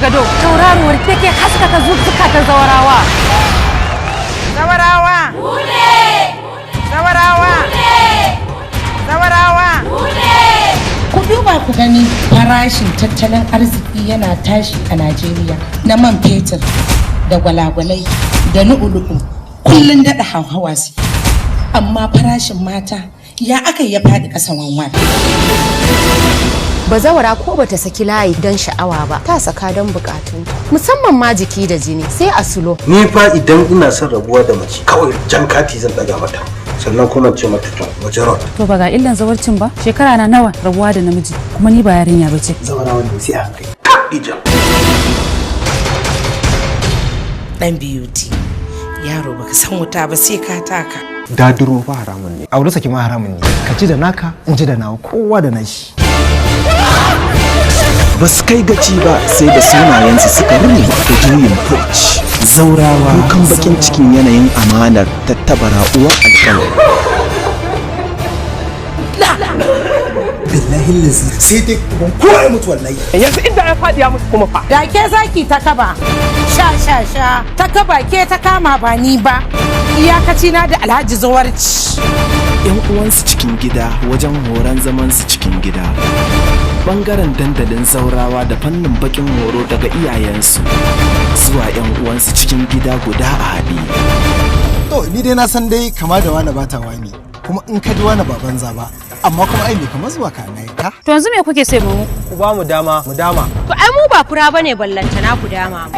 Jagado, tauraruwar take haskaka zukatan zawarawa. Zawarawa! Zawarawa! Zawarawa! Ku duba ku gani, farashin tattalin arziki yana tashi a Najeriya na man fetur da gwalagwalai da lu'ulu'u, kullum daɗa hauhawa su, amma farashin mata ya aka ya faɗi ƙasa wanwan. Bazawara ko bata saki layi don sha'awa ba, ta saka don bukatunta, musamman ma jiki da jini sai a sulo. Ni fa idan ina son rabuwa da mace, kawai jan kati zan daga mata, sannan kuma ce mata to waje road. To ba ga illan zawarcin ba? Shekara na nawa rabuwa da namiji, kuma ni ba yarinya bace. Zawara wanda sai a hankali ija. Dan beauty, yaro baka san wuta ba sai ka taka. Daduro ba haramun ne, aure saki ma haramun ne. Ka ci da naka, in ci da nawa, kowa da nashi. Ba su kai gaci ba sai da sunayensu suka rini da juyin furci. Zaurawa, kukan bakin cikin yanayin amanar tattabara uwar alkawari. Billahi lazi sai dai uban kowa ya mutu wallahi. Yanzu inda ya faɗi ya mutu kuma fa? Da ke zaki ta kaba, sha sha sha, ta kaba ke ta kama ba ni ba. Iyakaci na da Alhaji zawarci. Yan uwansu cikin gida wajen horon zamansu cikin gida, bangaren dandalin zaurawa da fannin bakin horo daga iyayensu zuwa yan uwansu cikin gida guda a haɗe. To ni dai na san dai kama da wani bata wani, kuma in ka ji wani ba banza ba, amma kuma ai me kama zuwa ka na ka. To yanzu me kuke sai mu? Ku ba mu dama mu dama. To ai mu ba fura bane, ballantana ku dama.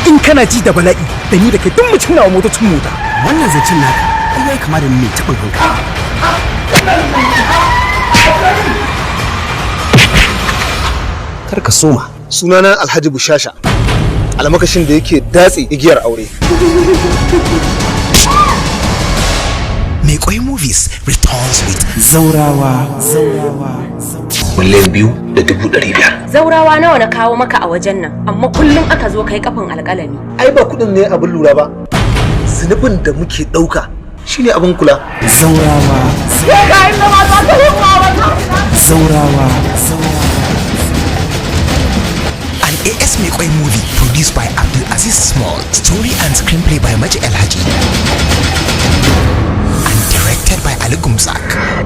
In kana ji da bala'i da ni da kai duk mutum na motocin mota. Wannan zancen naka ai yayi kama da mai taɓin hankali. Kar ka soma. Sunana Alhaji Bushasha, almakashin da yake datse igiyar aure. Mai Kwai Movies returns with Zaurawa, Zaurawa. 2,500,000. Zaurawa nawa na kawo maka a wajen nan, amma kullum aka zo kai kafin alƙalami. Ai ba kudin ne abin lura ba, zunubin da muke dauka shine abin kula. Zaurawa, Zaurawa. An AS Mai Kwai movie produced by Abdul Aziz Small, story and screenplay by Maji El Haji, and directed by Ali Gumzak.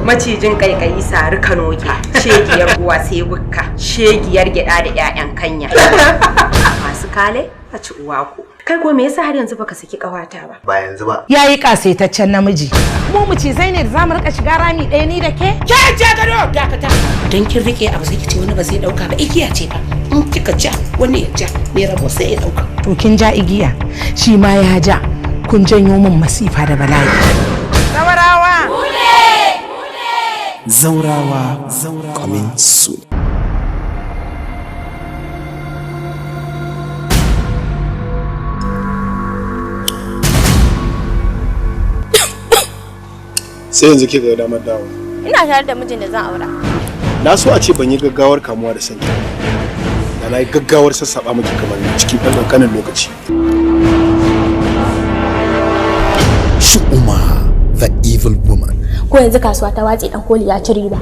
Macijin kaikayi sari kanoke, shegiyar uwa sai bukka, shegiyar gyada da 'ya'yan kanya masu kale a ci uwa ku. Kai ko me yasa har yanzu baka saki kawata ba? Ba yanzu ba. Ya yi kasaitaccen namiji. Mu macizai ne da za mu rika shiga rami ɗaya ni da ke? Ke ce gado dakata. Don kin rike abu sai ki ce wani ba zai dauka ba, igiya ce fa. In kika ja, wani ya ja, mai rabo sai ya dauka. To kin ja igiya, shi ma ya ja, kun janyo min masifa da bala'i. Zawarawa! Zaurawa, Zaurawa. Coming soon. Sai yanzu kika ga damar dawo? Ina tare da mijin da zan aura. Na so a ce ban yi gaggawar kamuwa da sanki da na yi gaggawar sassaɓa miki kamar cikin ɗan ƙanƙanin lokaci. Shu'uma, the evil woman. Ko yanzu kasuwa ta watse, dan koli ya ci riba.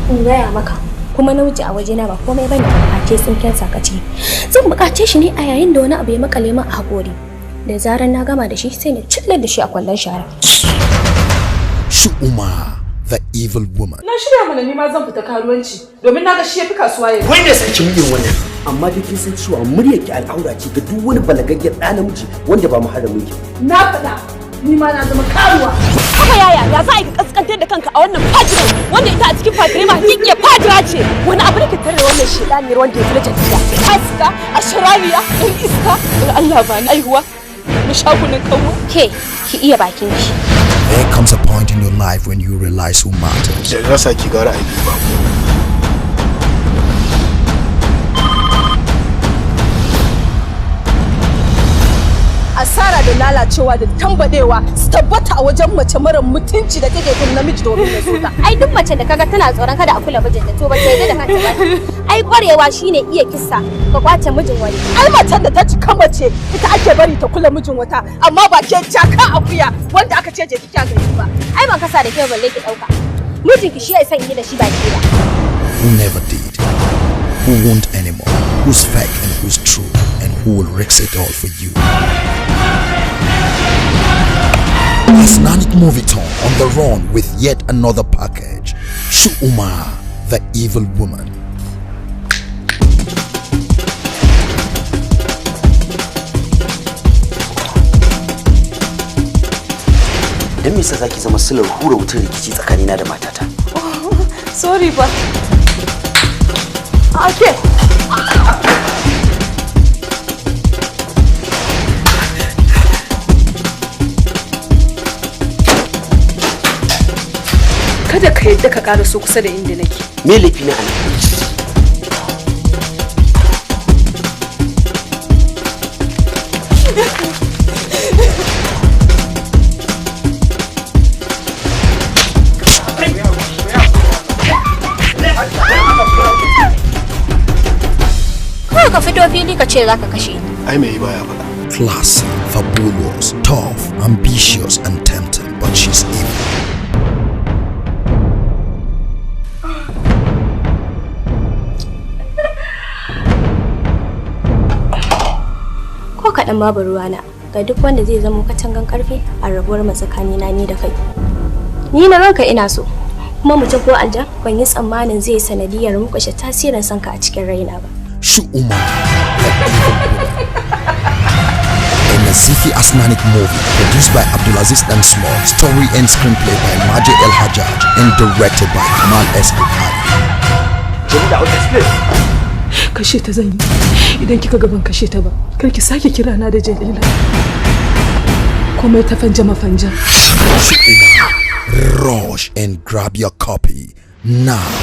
In gaya maka, kuma namiji a wajena ba komai bane face tsinken sakaci. Zan buƙace shi ne a yayin da wani abu ya makale min a hakori. Da zarar na gama da shi sai na cillar da shi a kwallon shara. Shu'uma, the evil woman. Na shirya mana, ni ma zan fita karuwanci domin na ga shi yafi kasuwa yanzu. Wai me yasa ki yin wannan? Amma dai kin san cewa muryar ki al'aura ce ga duk wani balagaggen ɗa namiji wanda ba muharramin ki. Na faɗa, ni ma na zama karuwa. Haba yaya, ya za a yi ka kaskantar da kanka a wannan fajirin wanda ita a cikin fajirai ma hakikiya fajira ce. Wani abu da ke tare da wannan shedaniyar wanda ya fi na jajiya. Fasika, ashirariya, ɗan iska, in Allah ba ni aihuwa. Mu sha kunun kanwa. Ke, ki iya bakin ki. There comes a point in your life when you realize who matters. Da rasa ki gara aiki ba. Asara da lalacewa da tambadewa su tabbata a wajen mace mara mutunci da take bin namiji domin ya so ta. Ai duk mace da kaga tana tsoron kada a kula mijinta, to ba ta yarda da kanta ba. Ai kwarewa shine iya kisa ka kwace mijin wani. Ai macen da ta cika mace ita ake bari ta kula mijin wata, amma ba ke jaka akuya wanda aka ce je kika gani ba. Ai ban kasa da kyau balle ki dauka. Mijinki shi ya san yi da shi ba ke ba. Who never did, who won't anymore, who's fake and who's true, and who will risk it all for you. Asnanic Movietone on the run with yet another package. Shu'uma, the evil woman. Dan me yasa zaki zama silar hura wutar rikici tsakanina da matata? Sorry ba. Ake. Kada ka yadda ka ƙara so kusa da inda nake. Me laifi na anan? Kawai ka fito fili ka ce za ka kashe ni. Ai mai baya faɗa. Classy, fabulous, tough, ambitious, and tempting, but she's evil. Ko kaɗan babu ruwana ga duk wanda zai zama katangan karfe a rabuwar mu tsakanina ni da kai. Ni na ranka ina so, kuma mutum ko aljan ban yi tsammanin zai sanadiyar mukushe tasirin sanka a cikin raina ba. Shu'uma, the evil woman. A Nazifi Asnanic movie produced by Abdulaziz Dan Small, story and screenplay by Maji El Hajjaj, and directed by Kamal S. Alkali. Jamila, I'll explain. Kashe ta zan yi. Idan kika ga ban kashe ta ba, kar ki sake kira na da Jalila. Komai ta fanjama fanjam. Shu'uma, rush and grab your copy now.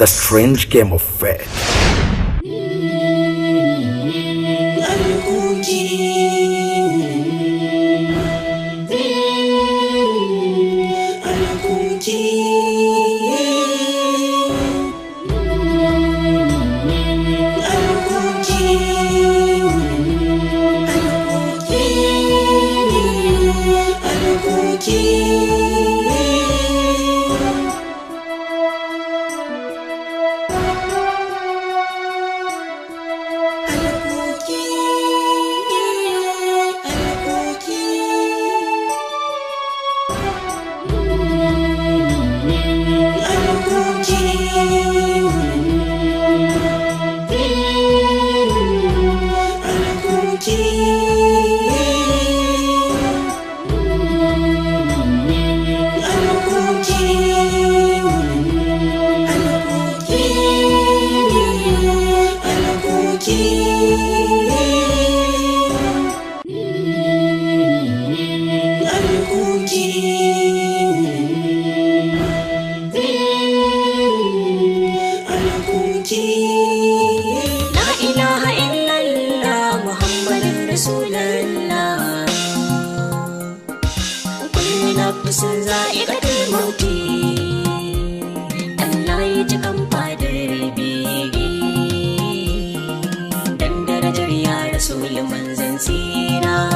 The Strange Game of Fate. La ilaha illallah Muhammadun Rasulallah. Kullu nafsin za'iqatul maut. Salati. Allah ya ji kan fadar bege, dan darajar ya Rasul manzan tsira.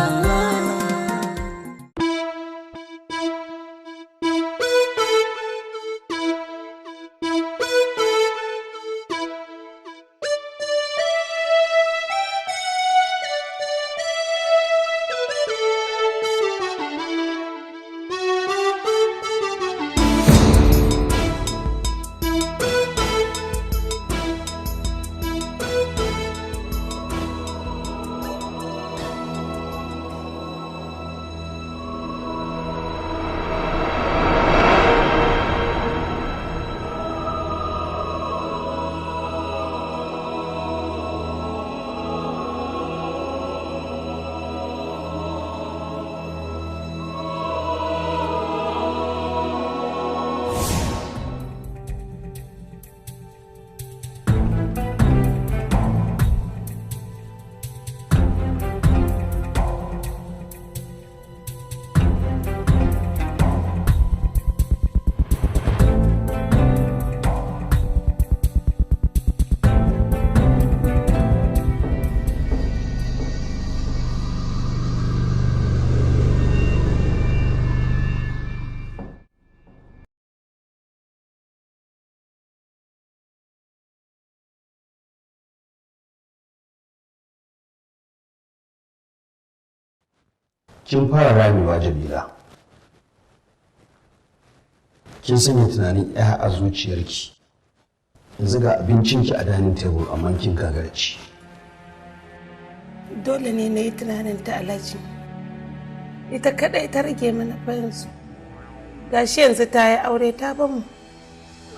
Kin fara ramewa, Jamila. Kin sanya tunanin ya a zuciyarki. Yanzu ga abincinki a dining table, amma kin gagara ci. Dole ne na yi tunanin ta, Alhaji. Ita kadai ta rage mana fa yanzu. Gashi yanzu ta yi aure ta ban mu.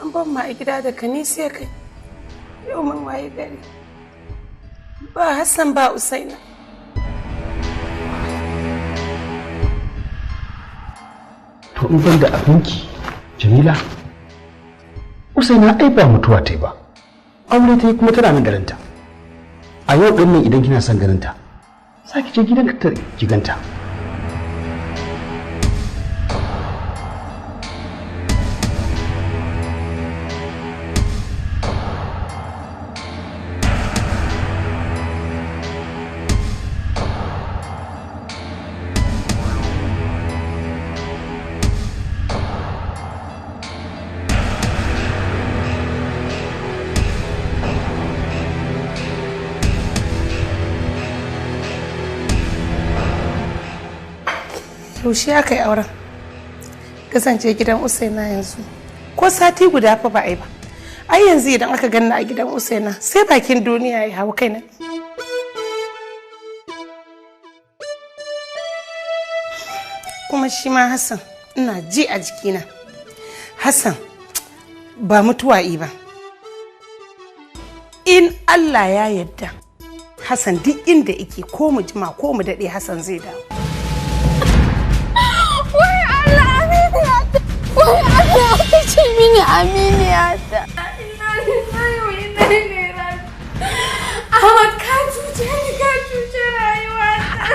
An ban mu a gida da kani sai kai. Yau mun waye gari, ba Hassan ba Usaina. To, in ban da abinki, Jamila, Usaina ai ba mutuwa ta yi ba, aure ta yi, kuma tana nan da ranta. A yau din nan, idan kina son ganin ta, za ki je gidan ta ki ganta. Yaushe aka yi auren? Kasance gidan Usaina yanzu ko sati guda fa ba a yi ba. Ai yanzu idan aka ganna a gidan Usaina, sai bakin duniya ya hau kaina. Kuma shi ma Hassan, ina ji a jikina Hassan ba mutuwa yi ba. In Allah ya yarda, Hassan duk inda yake, ko mu jima ko mu daɗe, Hassan zai dawo. Wai Allah, aminiyata! Wai Allah, aka ce mini aminiyata! Inna lillahi wa inna ilaihi raji'un. Ahmad, ka cuce ni, ka cuce rayuwata.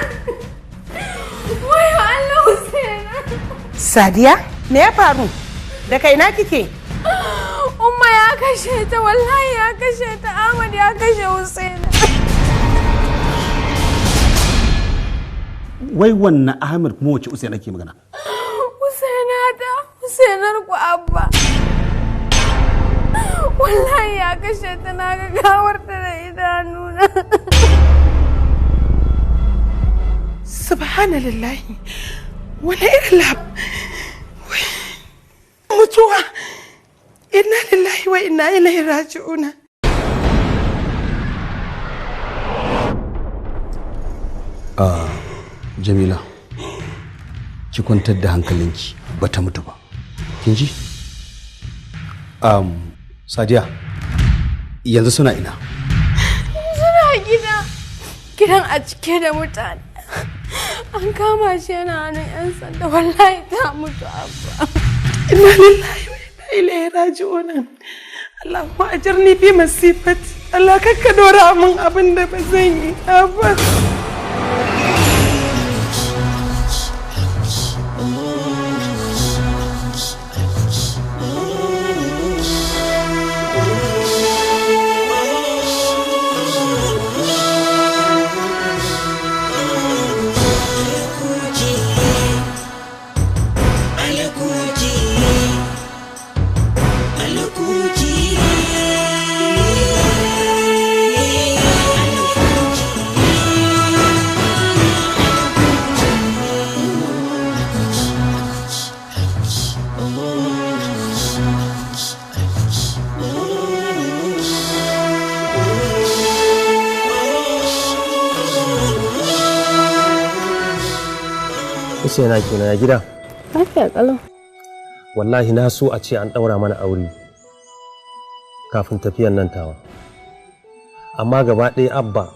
Wai Allah, Husaina! Sadiya, me ya faru? Daga ina kike? Umma, ya kashe ta, wallahi ya kashe ta. Ahmad ya kashe Husaina. Wai wannan Ahmed kuma wace Usaina ke magana? Husaina ta, Husainar ku, Abba. Wallahi ya kashe ta, na ga gawar ta da idanuna. Subhanallahi, wani irin lab mutuwa! Inna lillahi wa inna ilaihi raji'una. Ah, Jamila, ki kwantar da hankalinki, bata mutu ba, kin ji? Sadiya, yanzu suna ina? Suna gida. Gidan a cike da mutane. An kama shi, yana hannun 'yan sanda. Wallahi ta mutu, Abba. Inna lillahi wa inna ilaihi raji'una. Allahumma ajirni fi masifati. Allah, kakka dora min abin da ba zan yi ba. Usaina kenan ya gida. Lafiya kalau. Wallahi na so a ce an ɗaura mana aure kafin tafiyan nan tawa. Amma gaba ɗaya Abba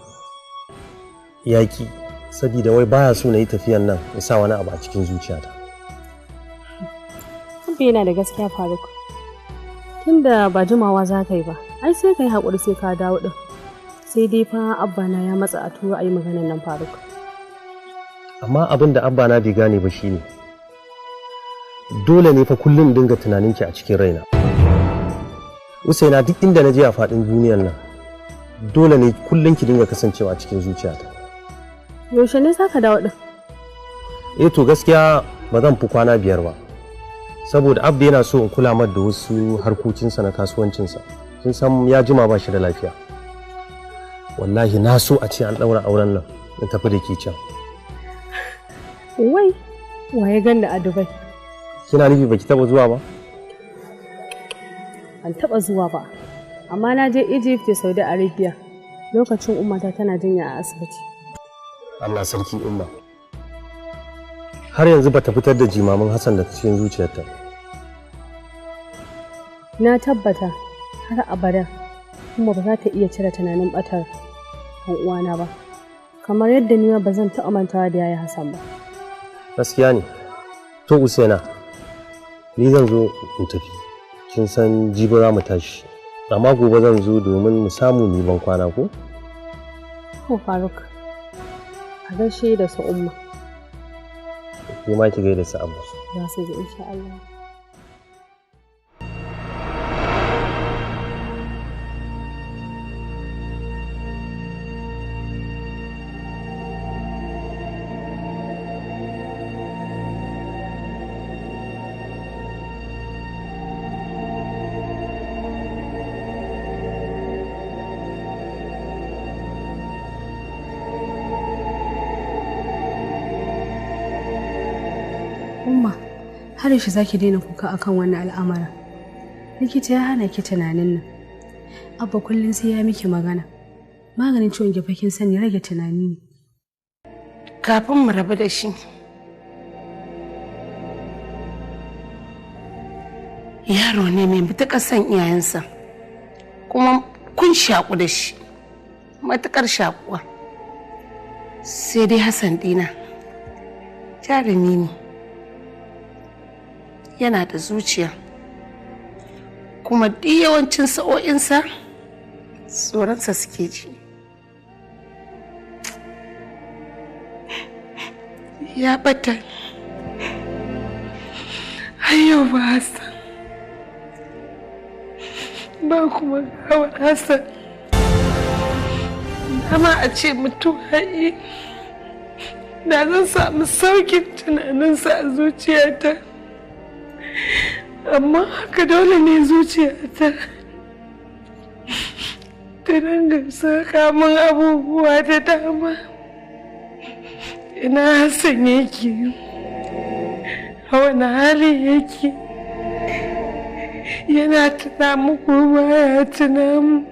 ya ki, saboda wai baya so na yi tafiyan nan ya sa wani abu a cikin zuciyata. Abba yana da gaskiya, Faruk. Tunda ba jimawa za ka yi ba, ai sai ka yi haƙuri sai ka dawo ɗin. Sai dai fa Abba na ya matsa a tura a yi maganan nan, Faruk. Amma abin da Abba na bai gane ba shine, dole ne fa kullum dinga tunaninki a cikin raina. Usaina, duk inda na je a faɗin duniyar nan, dole ne kullum ki dinga kasancewa a cikin zuciyata. Yaushe ne za ka dawo ɗin? Eh to, gaskiya ba zan fi kwana 5 ba. Saboda Abba yana so in kula mar da wasu harkokinsa na kasuwancinsa. Kin san ya jima ba shi da lafiya. Wallahi na so a ce an ɗaura auren nan in tafi da ke can. Wai, wa ya ganni a Dubai? Kina nufi baki taɓa zuwa ba? Ban taɓa zuwa ba. Amma na je Egypt da Saudi Arabia lokacin ummata tana jinya a asibiti. Allah sarki umma. Har yanzu bata fitar da jimamin Hassan daga cikin zuciyarta. Na tabbata har abada kuma ba za ta iya cire tunanin batar ɗan uwana ba. Kamar yadda ni ma ba zan taɓa mantawa da yaya Hassan ba. Gaskiya ne. To Usaina, ni zan zo in tafi. Kin san jibi za mu tashi. Amma gobe zan zo domin mu samu mu yi ban kwana ko? Ko Faruk, a gaishe da su umma. Ke ma ki gaida su Abba. Za su ji insha Allah. Umma, har yaushe za ki daina kuka akan wannan al'amarin? Likita ya hana ki tunanin nan. Abba kullum sai ya miki magana. Maganin ciwon ki kin sani rage tunani ne. Kafin mu rabu da shi, yaro ne mai matuƙar son iyayensa, kuma kun shaƙu da shi, matuƙar shaƙuwa. Sai dai Hassan ɗina, jarumi ne. Yana da zuciya, kuma duk yawancin sa'o'insa tsoronsa suke ji. Ya bata har yau ba Hassan ba, kuma gawar Hassan. Dama a ce mutuwa yi, da zan samu saukin tunaninsa a zuciyata, amma haka dole ne zuciyata ta dinga saka min abubuwa da dama. Ina Hassan yake? A wani hali yake? Yana tuna mu ko baya tuna mu?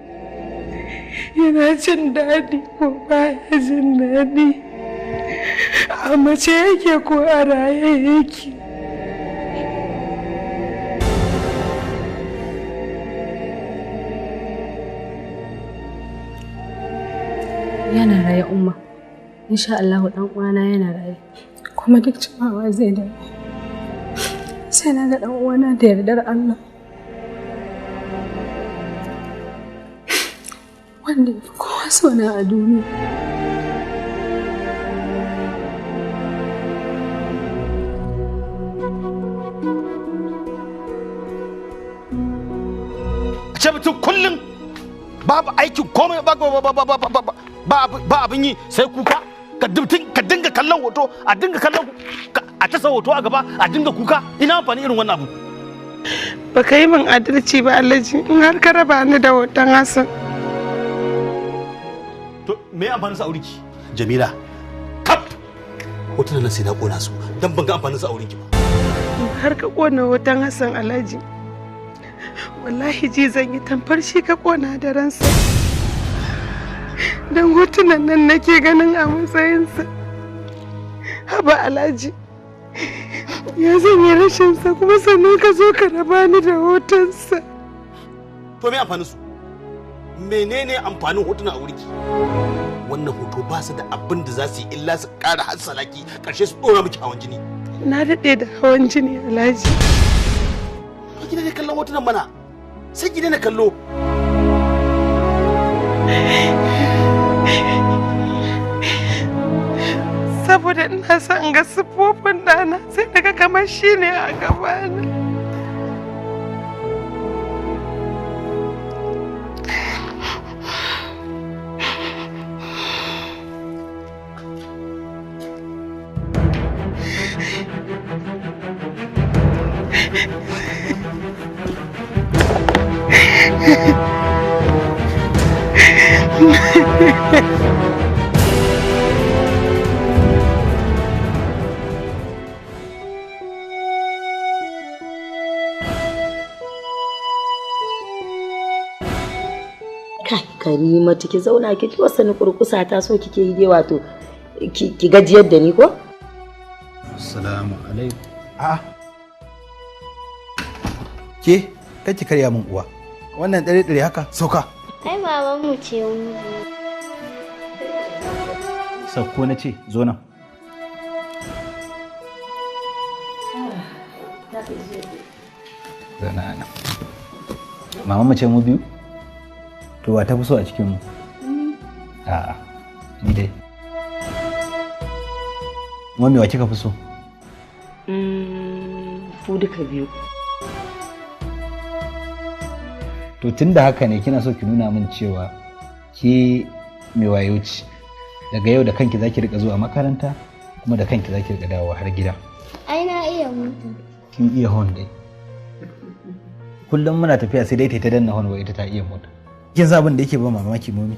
Yana jin daɗi ko baya jin daɗi? A mace yake ko a raye yake? Yana raye, umma. Insha Allah dan uwana yana raye. Kuma duk jimawa zai dawo. Sai na ga dan uwana da yardar Allah. Wanda ya fi kowa sona a duniya. A ce mutum kullum babu aikin komai, ba ba ba ba ba ba ba abin yi sai kuka. Ka dinga kallon hoto, a dinga kallon, a tasa hoto a gaba, a dinga kuka. Ina amfani irin wannan abu? Baka yi min adalci ba, Alhaji, in har ka raba ni da hoton Hassan. To me amfanin sa aurenki, Jamila? Kap hotunan nan sai na kona su, dan ban ga amfanin sa aurenki ba. In har ka kona hoton Hassan, Alhaji, wallahi ji zan yi tamfar shi ka kona da ransa, don hotunan nan nake ganin a matsayinsa. Haba Alhaji, Ya zan yi rashinsa kuma sannan ka zo ka raba ni da hotonsa. To me amfanin su? Menene amfanin hotuna a wurki? Wannan hoto ba su da abin da za su yi illa su ƙara hassalaki, ƙarshe su ɗora miki hawan jini. Na daɗe da hawan jini, Alhaji. To ki daina kallon hotunan mana. Sai ki daina kallo. Saboda ina son in ga siffofin ɗana sai daga kamar shi ne a gabana. Kai Karimatu, ki zauna ki ji wasu kurkusa ta so kike yi dai, wato ki gajiyar da ni ko? Assalamu alaikum. A'a. Ke, kar ki karya min uwa. Wannan dare dare haka, sauka. Ai babanmu ce mu. Sauko na ce, zo nan. Zauna a nan. Mama mu ce mu biyu? To wa ta fi so a cikin mu? A'a, ni dai. Mami, wa kika fi so? Ku duka biyu. To tun da haka ne kina so ki nuna min cewa ke mai wayo ce. Daga yau da kanki zaki rika zuwa makaranta kuma da kanki zaki rika dawowa har gida. Ai na iya mota. Kin iya hon dai. Kullum muna tafiya sai dai ta danna hon, wai ita ta iya mota. Kin san abin da yake ba mamaki, Momi?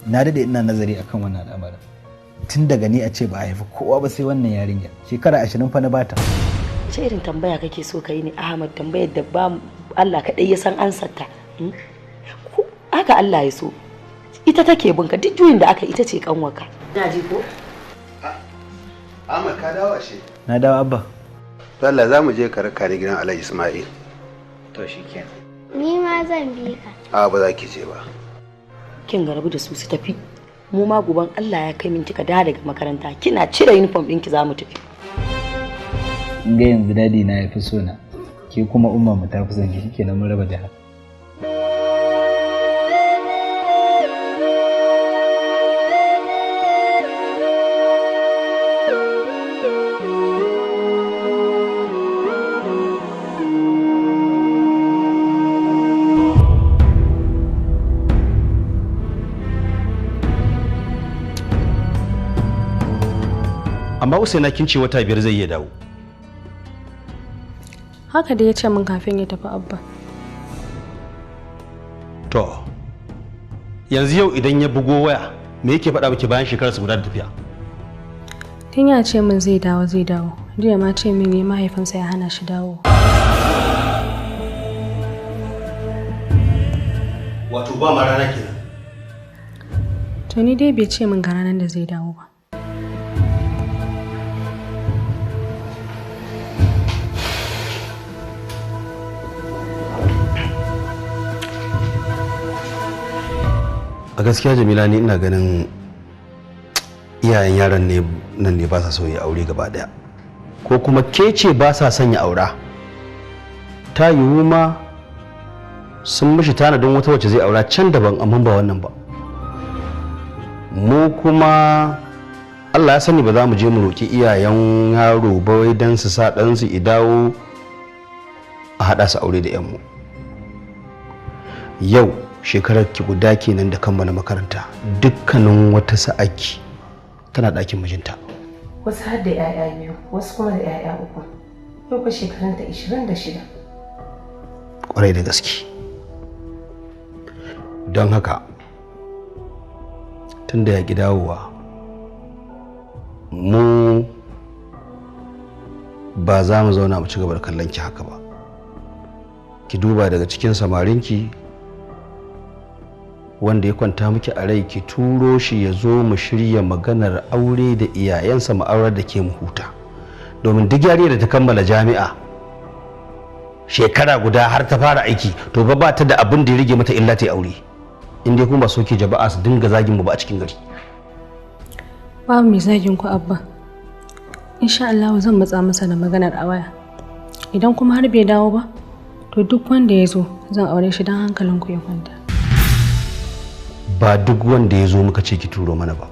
Na dade ina nazari akan wannan al'amarin. Tun daga ni a ce ba a haifi kowa ba sai wannan yarinya. Shekara 20 fa na bata. Wace irin tambaya kake so ka yi ne, Ahmad? Tambayar da ba Allah kaɗai ya san ansarta. Haka Allah ya so. Ita take binka duk juyin da aka, ita ce kanwarka. Ina ji ko? Ahmad, ka dawo ashe. Na dawo, Abba. To Allah za mu je ka raka ni gidan Alhaji Ismail. To shikenan. Ni ma zan bi ka. A ba za ki je ba. Kin garabu da su su tafi. Mu ma goban Allah ya kai min kika dawo daga makaranta kina cire uniform ɗinki za mu tafi. In ga yanzu dadi na yafi so na. Ke kuma umma mu ta fi son ki, shikenan mun raba jaha. Amma Usaina, kin ce wata 5 zai iya dawo. Haka da ya ce min kafin ya tafi, Abba. To yanzu yau idan ya bugo waya me yake faɗa miki bayan shekararsa guda da tafiya? Tun ya ce min zai dawo zai dawo. Jiya ma ce min ne mahaifinsa ya hana shi dawo. Wato ba ma rana kenan. To ni dai bai ce min ga ranar da zai dawo ba. A gaskiya Jamila, ni ina ganin iyayen yaran ne nan ne ba sa so ya aure gaba daya, ko kuma ke ce ba sa son ya aura. Ta yiwu ma sun mishi tanadin wata wacce zai aura can daban, amma ba wannan ba. Mu kuma Allah ya sani ba za mu je mu roki iyayen yaro ba wai dan su sa ɗansu i dawo a haɗa su aure da 'yanmu. Yau shekarar ki guda kenan da kammala makaranta, dukkanin wata sa'aki tana ɗakin mijinta. Wasu har da 'ya'ya 2, wasu kuma da 'ya'ya 3. Yau fa shekarunta 26. Kwarai da gaske. Don haka tun da ya ƙi dawowa, mu ba za mu zauna mu ci gaba da kallon ki haka ba. Ki duba daga cikin samarinki wanda ya kwanta miki a rai, ki turo shi ya zo mu shirya maganar aure da iyayensa, mu aurar da ke mu huta. Domin duk yariyar da ta kammala jami'a shekara guda har ta fara aiki, to ba ta da abin da ya rige mata illa ta yi aure. In dai kuma soke jama'a su dinga zagin mu ba a cikin gari. Babu mai zagin ku, Abba. Insha Allah zan matsa masa da maganar a waya. Idan kuma har bai dawo ba, to duk wanda ya zo zan aure shi don hankalinku ya kwanta. Ba duk wanda ya zo muka ce ki turo mana ba.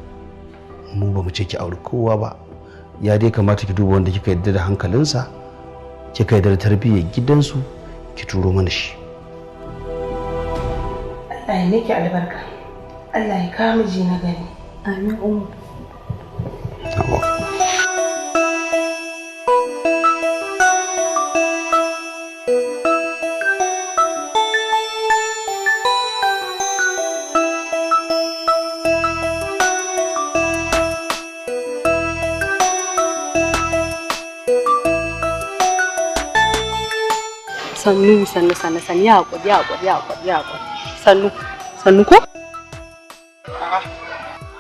Mu ba mu ce ki aure kowa ba. Ya dai kamata ki duba wanda kika yarda da hankalinsa, kika yarda da tarbiyyar gidansu, ki turo mana shi. Allah ya miki albarka. Allah ya kawo miji na gari. Amin umma. Sannu sannu sannu sannu, ya haƙuri ya haƙuri ya haƙuri ya haƙuri, sannu sannu ko?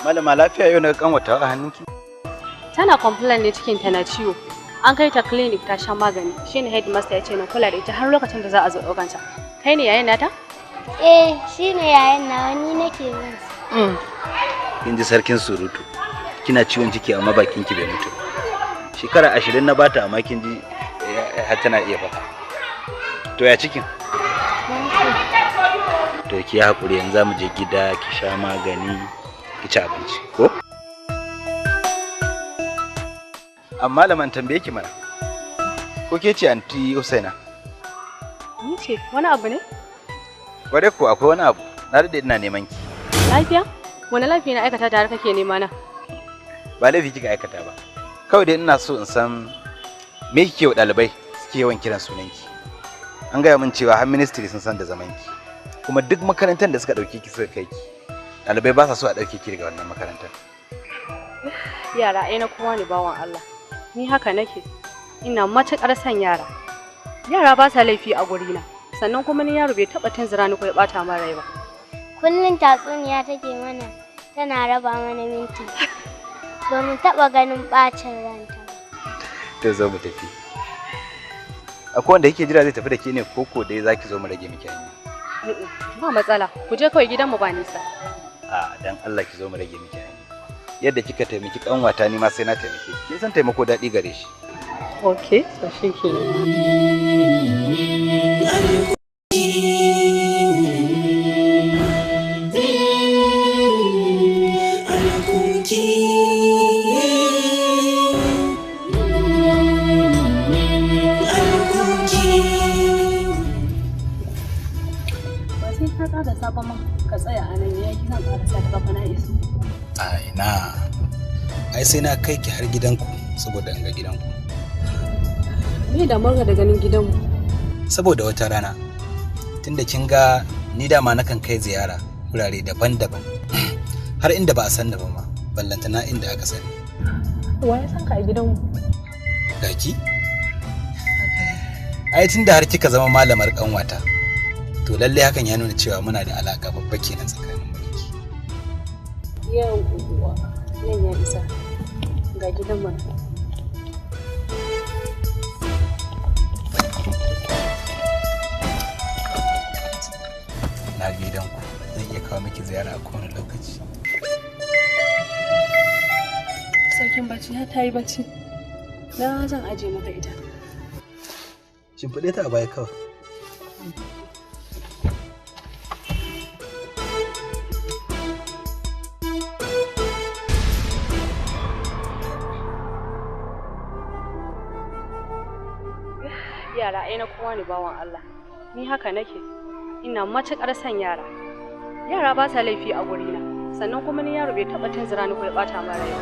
Malama, lafiya yau na kanwata a hannunki? Tana complain ne cikin ta na ciwo. An kai ta clinic ta sha magani, shine headmaster ya ce na kula da ita har lokacin da za a zo ɗaukan ta. Kai ne yayin nata? Eh, shine yayan nawa, ni nake bin sa. Kin ji sarkin surutu. Kina ciwon ciki amma bakin ki bai mutu. Shekara 20 na bata amma kin ji har tana iya faɗa. To ya cikin? To ki haƙuri, yanzu za mu je gida ki sha magani, ki ci abinci, ko? Amma malaman tambaye ki mana. Ko ke ce anti Usaina? Ni ce, wani abu ne? Kware ko akwai wani abu. Na daɗe ina neman ki. Lafiya? Wani lafiya na aikata tare kake nema na? Ba laifi kika aikata ba. Kawai dai ina so in san me kike wa ɗalibai suke yawan kiran sunanki. An gaya min cewa har ministry sun san da zaman ki. Kuma duk makarantar da suka ɗauke ki suka kai ki, ɗalibai ba sa so a ɗauke ki daga wannan makarantar. Yara ai na kowa ne, bawan Allah. Ni haka nake. Ina matuƙar son yara. Yara ba sa laifi a gurina. Sannan kuma ni yaro bai taɓa tunzura ni ko ya ɓata min rai ba. Kullum tatsuniya take mana, tana raba mana minti. Ba mu taɓa ganin ɓacin ranta. To zo mu tafi. Akwai wanda yake jira zai tafi da ke ne ko ko dai zaki zo mu rage miki hanya? Ba matsala, ku je kawai, gidanmu ba nisa. A dan Allah ki zo mu rage miki hanya. Yadda kika taimaki kanwata ni ma sai na taimake ki. Kin san taimako daɗi gare shi. Okay, to shikenan. Ba sai ka ƙara sabon ma, ka tsaya a nan ya yi, zan ƙara sa ta kafa na iso. Ai na. Ai sai na kai ki har gidanku saboda in ga gidanku. Me da murga da ganin gidanmu? Saboda wata rana tunda kin ga ni dama nakan kai ziyara wurare daban-daban har inda ba a san da ba ma, ballantana inda aka sani. Wa ya san ka a gidanmu? Gaki? Ai tunda har kika zama malamar kanwata, to lalle hakan ya nuna cewa muna da alaka babba kenan tsakanin mu. Yawwa, nan ya isa. Ga gidan mu. Na gidanku, zan iya kawo miki ziyara a kowane lokaci. Sarkin bacci ya tayi bacci. Na zan aje maka ita. Shimfiɗe ta a baya kawai. Yara ai na kowa ne, bawan Allah. Ni haka nake. Ina matuƙar son yara. Yara ba sa laifi a gurina. Sannan kuma ni yaro bai taɓa tunzura ni ko ya ɓata min rai ba.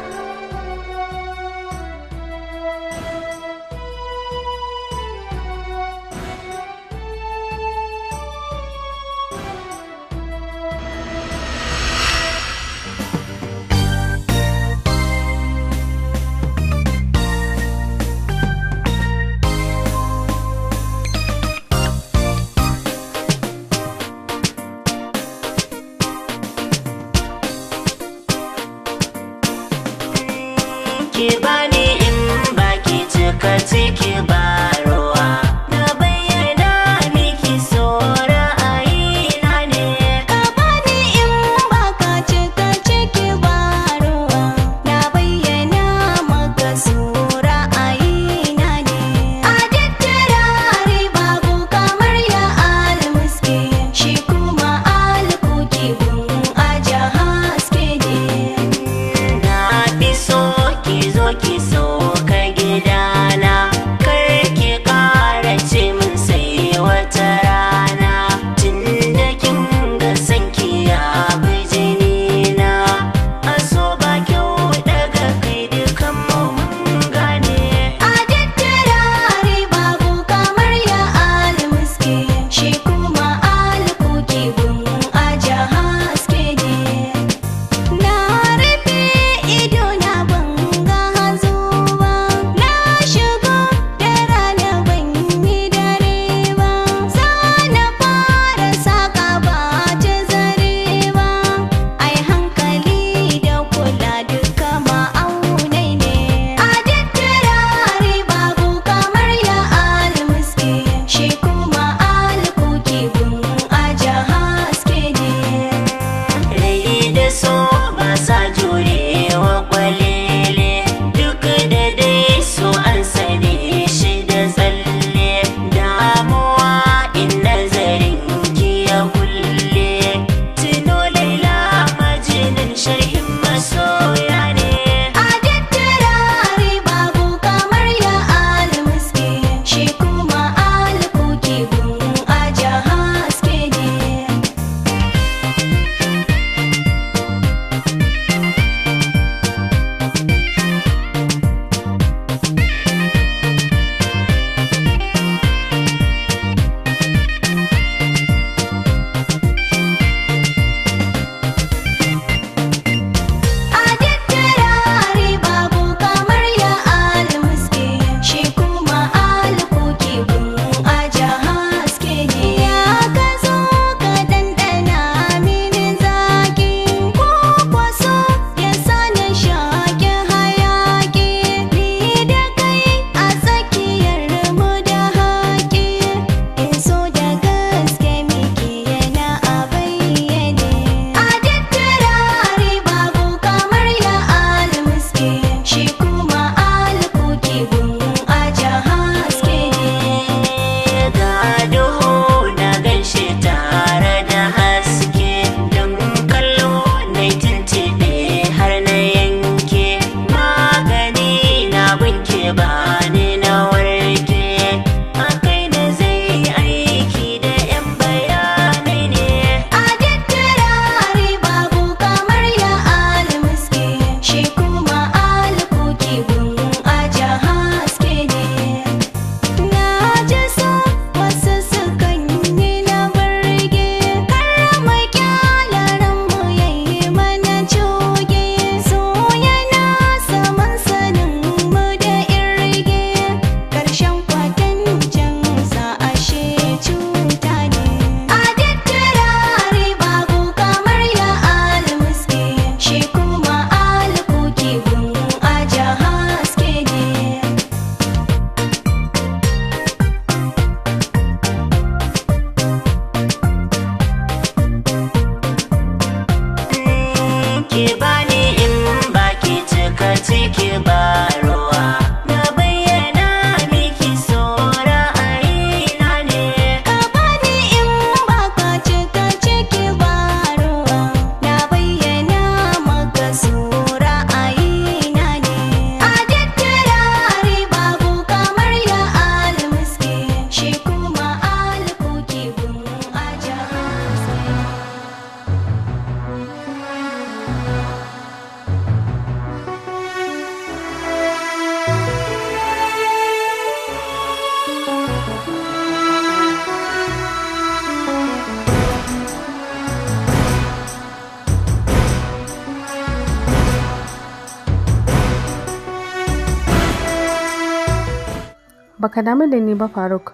Baka damu da ni ba Faruk.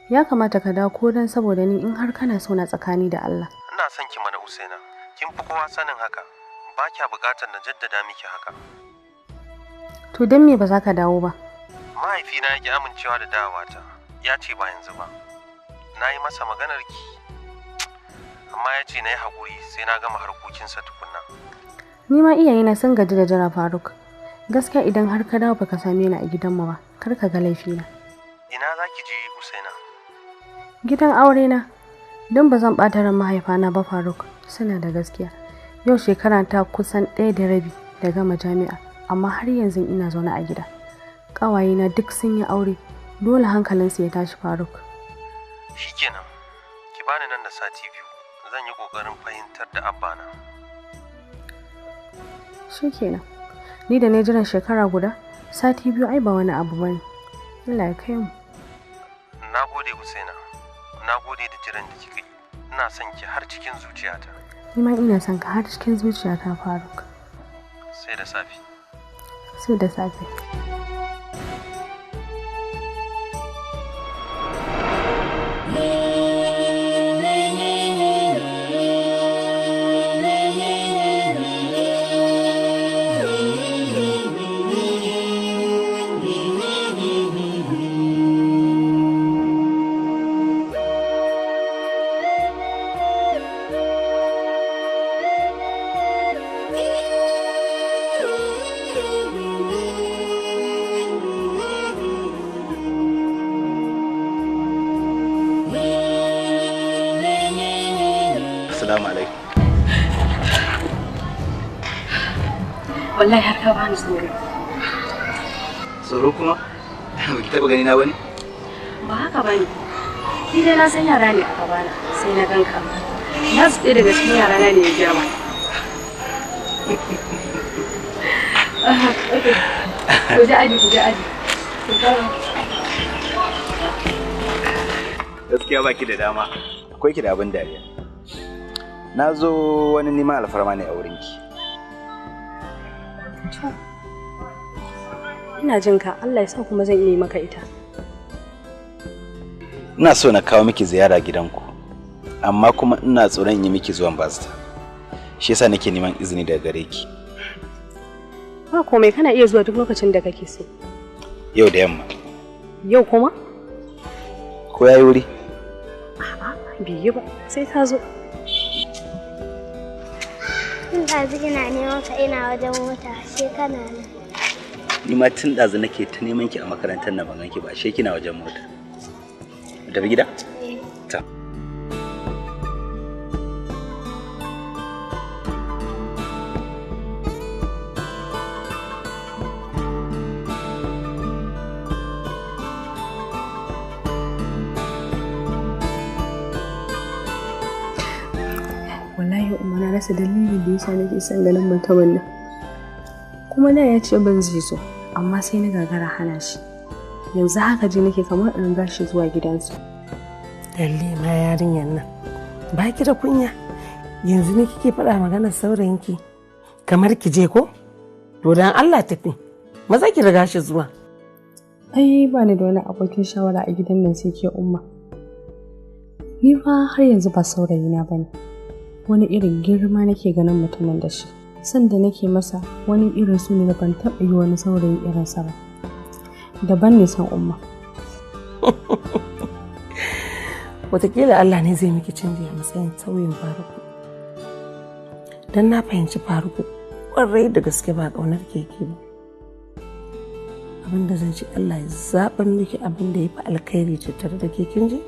Ya kamata ka dawo ko dan saboda ni in har kana so na tsakani da Allah. Ina son ki mana Usaina. Kin fi kowa sanin haka. Ba kya bukatar na jaddada miki haka. To dan me ba za ka dawo ba? Mahaifina ya ki amincewa da dawowata. Ya ce ba yanzu ba. Na yi masa maganar ki. Amma ya ce na yi haƙuri sai na gama harkokinsa tukunna. Ni ma iyayena sun gaji da jira Faruk. Gaskiya idan har ka dawo baka same ni a gidanmu ba, kar ka ga laifina. Ina za ki je Usaina? Gidan aure na. Don ba zan ɓata ran mahaifana ba Faruk, suna da gaskiya. Yau shekara ta kusan 1.5 da gama jami'a, amma har yanzu ina zaune a gida. Ƙawayena duk sun yi aure, dole hankalinsu ya tashi Faruk. Shikenan, ki bani nan da sati 2, zan yi ƙoƙarin fahimtar da abbana. Shikenan. Ni da na jiran shekara guda, sati 2 ai ba wani abu bane. Allah ya kai mu. Na gode Usaina. Na gode da jiran da kika yi. Ina son ki har cikin zuciyata. Ni ma ina son ka har cikin zuciyata Faruk. Sai da safe. Sai da safe. Assalamu alaikum. Wallahi har ka bani tsoro. Tsoro kuma? Ba ki taɓa gani na bane? Ba haka bane. Ni dai na san yara ne a gabana sai na ganka. Na su ɗaya daga cikin yara na ne ya girma. Ku je aji, ku je aji. Gaskiya baki da dama. Akwai ki da abin dariya. Na zo wani neman alfarma ne a wurinki. To, ina jin ka, Allah ya sa kuma zan iya yi maka ita. Ina so na kawo miki ziyara gidanku, amma kuma ina tsoron yi miki zuwan bazata. Shi yasa nake neman izini daga gare ki. Ba komai, kana iya zuwa duk lokacin da kake so. Yau da yamma. Yau kuma? Ko yayi wuri? A'a, bai yi ba, sai ta zo. Tun ɗazu ina neman ka ina wajen mota, sai kana nan. Ni ma tun ɗazu nake ta neman ki a makarantar nan ban ganki ba, ashe kina wajen mota. Mu tafi gida? Eh. Ta. Wallahi umma na rasa dalilin da yasa nake son ganin mutumin nan. Kuma da ya ce ban zai zo, amma sai na gagara hana shi. Yanzu haka ji nake kamar in riga shi zuwa gidansu. Lalle ma yarinyar nan. Ba ki da kunya. Yanzu ne kike faɗa maganar saurayinki. Kamar ki je ko? To dan Allah tafi. Maza ki riga shi zuwa. Ai ba ni da wani abokin shawara a gidan nan sai ke umma. Ni fa har yanzu ba saurayina bane. Wani irin girma nake ganin mutumin da shi. Sanda nake masa wani irin su ne da ban taɓa yi wani saurayi irinsa ba. Daban ne san umma. Wataƙila Allah ne zai miki canji a matsayin sauyin Faruku. Don na fahimci Faruku ƙwarai da gaske ba ƙaunar keke ba. Abin da zan ce Allah ya zaɓar miki abin da ya fi alkhairi tattare da ke kin ji?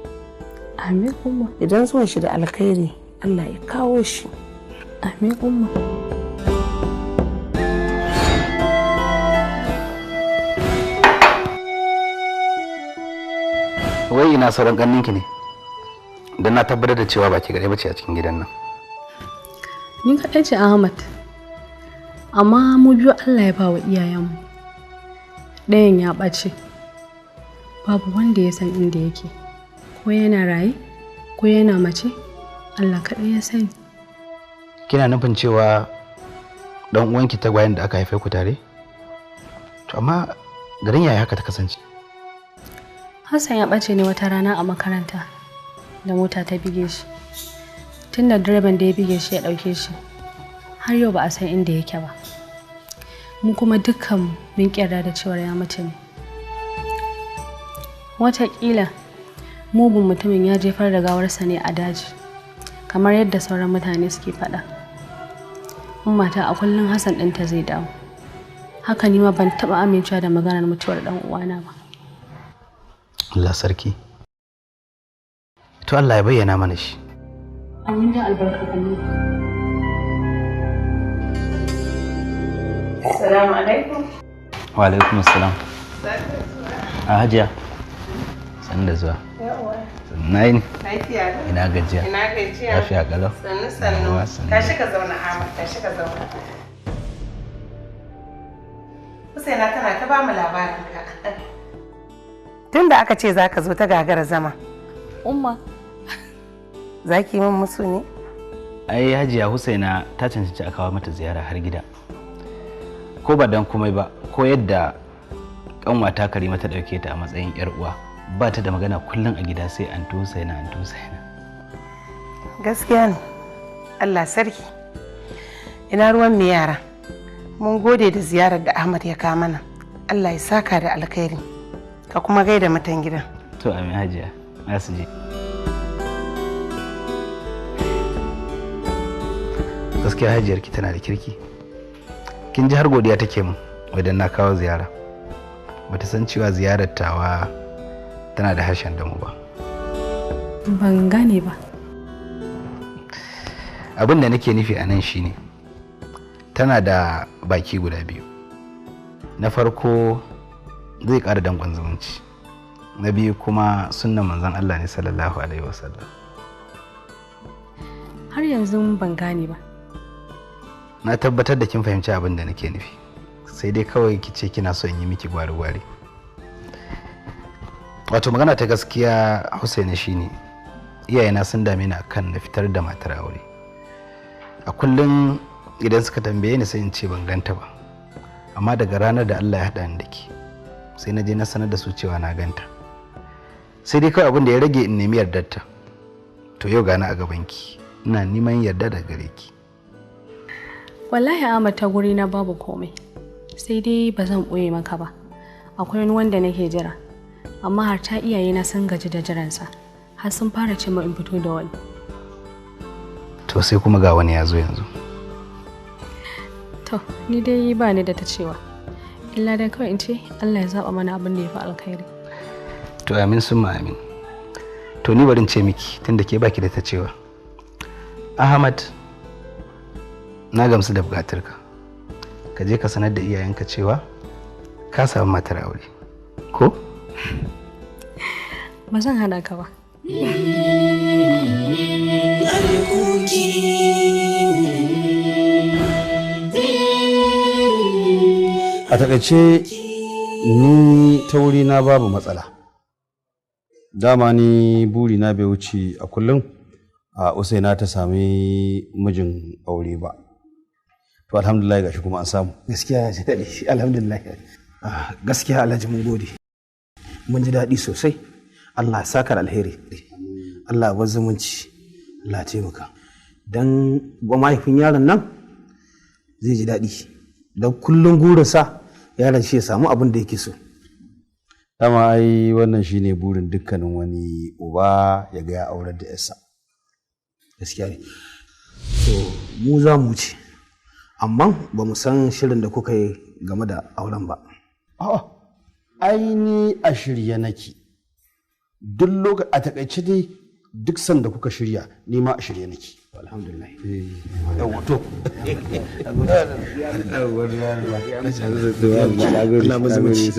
Amin umma. Idan zuwan shi da alkhairi Allah ya kawo shi. Amin umma. Wai ina sauran ƙanninki ne? Don na tabbatar da cewa ba ki gare bace a cikin gidan nan. Ni kaɗai ce Ahmad. Amma mu biyu Allah ya ba wa iyayenmu. Ɗayan ya ɓace. Babu wanda ya san inda yake. Ko yana raye, ko yana mace, Allah kaɗai ya sani. Kina nufin cewa dan uwanki tagwayen da aka haife ku tare? To amma garin yaya haka ta kasance? Hassan ya ɓace ne wata rana a makaranta da mota ta bige shi. Tun da direban da ya bige shi ya ɗauke shi, har yau ba a san inda yake ba. Mu kuma dukkan mun ƙyarda da cewar ya mace ne. Wataƙila mugun mutumin ya jefar da gawarsa ne a daji, kamar yadda sauran mutane suke faɗa. Ummata a kullum Hassan ɗinta zai dawo. Haka ni ma ban taɓa amincewa da maganar mutuwar ɗan uwana ba. Allah sarki. To Allah ya bayyana mana shi. Amin da albarkar Allah. Assalamu alaikum. Wa alaikum assalam. A hajiya. Sannu da zuwa. Yawwa. Sannu. Lafiya lau. Ina gajiya. Ina gajiya. Lafiya kalau. Sannu sannu. Yawwa, sannu. Tashi ka zauna Ahmad, tashi ka zauna. Husaina tana ta bamu labarin ka. Tun da aka ce za ka zo ta gagara zama. Umma. Za ki yi min musu ne? Ai Hajiya Husaina ta cancanci a kawo mata ziyara har gida. Ko ba dan komai ba, ko yadda kanwata Karima ta dauke ta a matsayin yar uwa, ba ta da magana kullum a gida sai anti Husaina, anti Husaina. Gaskiya ne. Allah sarki. Ina ruwan mu yara. Mun gode da ziyarar da Ahmad ya kawo mana. Allah ya saka da alkhairi. Ka kuma gaida mutan gidan. To amin Hajiya, na su je. Gaskiya hajiyarki tana da kirki. Kin ji har godiya take min idan na kawo ziyara. Bata san cewa ziyarar tawa tana da harshen damu ba. Ban gane ba. Abin da nake nufi a nan shine tana da baki guda biyu. Na farko zai ƙara danƙon zumunci. Na biyu kuma sunnan manzon Allah ne sallallahu alaihi wasallam. Har yanzu ban gane ba. Na tabbatar da kin fahimci abin da nake nufi. Sai dai kawai ki ce kina son yi miki gwari-gwari. Wato magana ta gaskiya Husaina shine iyayena sun dame ni akan na fitar da matar aure. A kullum idan suka tambaye ni sai in ce ban ganta ba. Amma daga ranar da Allah ya haɗa ni da ke sai na je na sanar da su cewa na ganta. Sai dai kawai abin da ya rage in nemi yardarta. To yau gani a gabanki ina neman yarda daga gare ki. Wallahi Ahmad ta guri na babu komai. Sai dai ba zan ɓoye maka ba. Akwai wani wanda nake jira. Amma har ta iyayena sun gaji da jiransa. Har sun fara ce min in fito da wani. To sai kuma ga wani ya zo yanzu. To, ni dai ba ni da ta cewa. Illa dai kawai in ce Allah ya zaba mana abin da ya fi alkhairi. To amin summa amin. To ni bari in ce miki tunda ke baki da ta cewa. Ahmad, na gamsu da bukatarka. Ka je ka sanar da iyayenka cewa ka samu matar aure. Ko? Ba zan hana ka ba. A takaice ni ta wuri na babu matsala. Dama ni buri na bai wuce a kullum a Usaina ta sami mijin aure ba. To alhamdulillah gashi kuma an samu. Gaskiya ya ji daɗi, alhamdulillah. Gaskiya Alhaji mun gode. Mun ji daɗi sosai. Allah ya saka da alheri. Allah ya bar zumunci. Allah ya taimaka. Dan mahaifin yaron nan zai ji daɗi. Don kullum gurinsa yaron shi ya samu abin da yake so. Dama ai wannan shine burin dukkanin wani uba ya ga ya aurar da yarsa. Gaskiya ne. To mu za mu wuce. Amma ba mu san shirin da kuka yi game da auren ba. A'a, ai ni a shirye nake. Duk lokaci a takaice dai duk sanda kuka shirya ni ma a shirye nake. Alhamdulillah. Yawwa to. Allah mu zumunci.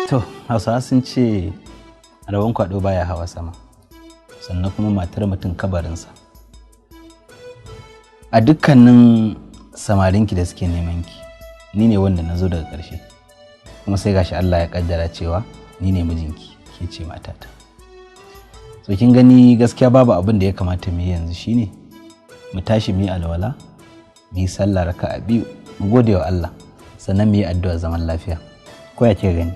To, Hausawa sun ce rabon kwaɗo baya hawa sama, sannan kuma matar mutum kabarinsa. A dukkanin samarinki da suke neman ki, ni ne wanda na zo daga ƙarshe. Kuma sai gashi Allah ya kaddara cewa ni ne mijinki, ke ce matata. So kin gani gaskiya babu abin da ya kamata mu yi yanzu shine Mu tashi mu yi alwala, mu yi sallah raka'a biyu, mu gode wa Allah, sannan mu yi addu'a zaman lafiya. Ko ya kika gani?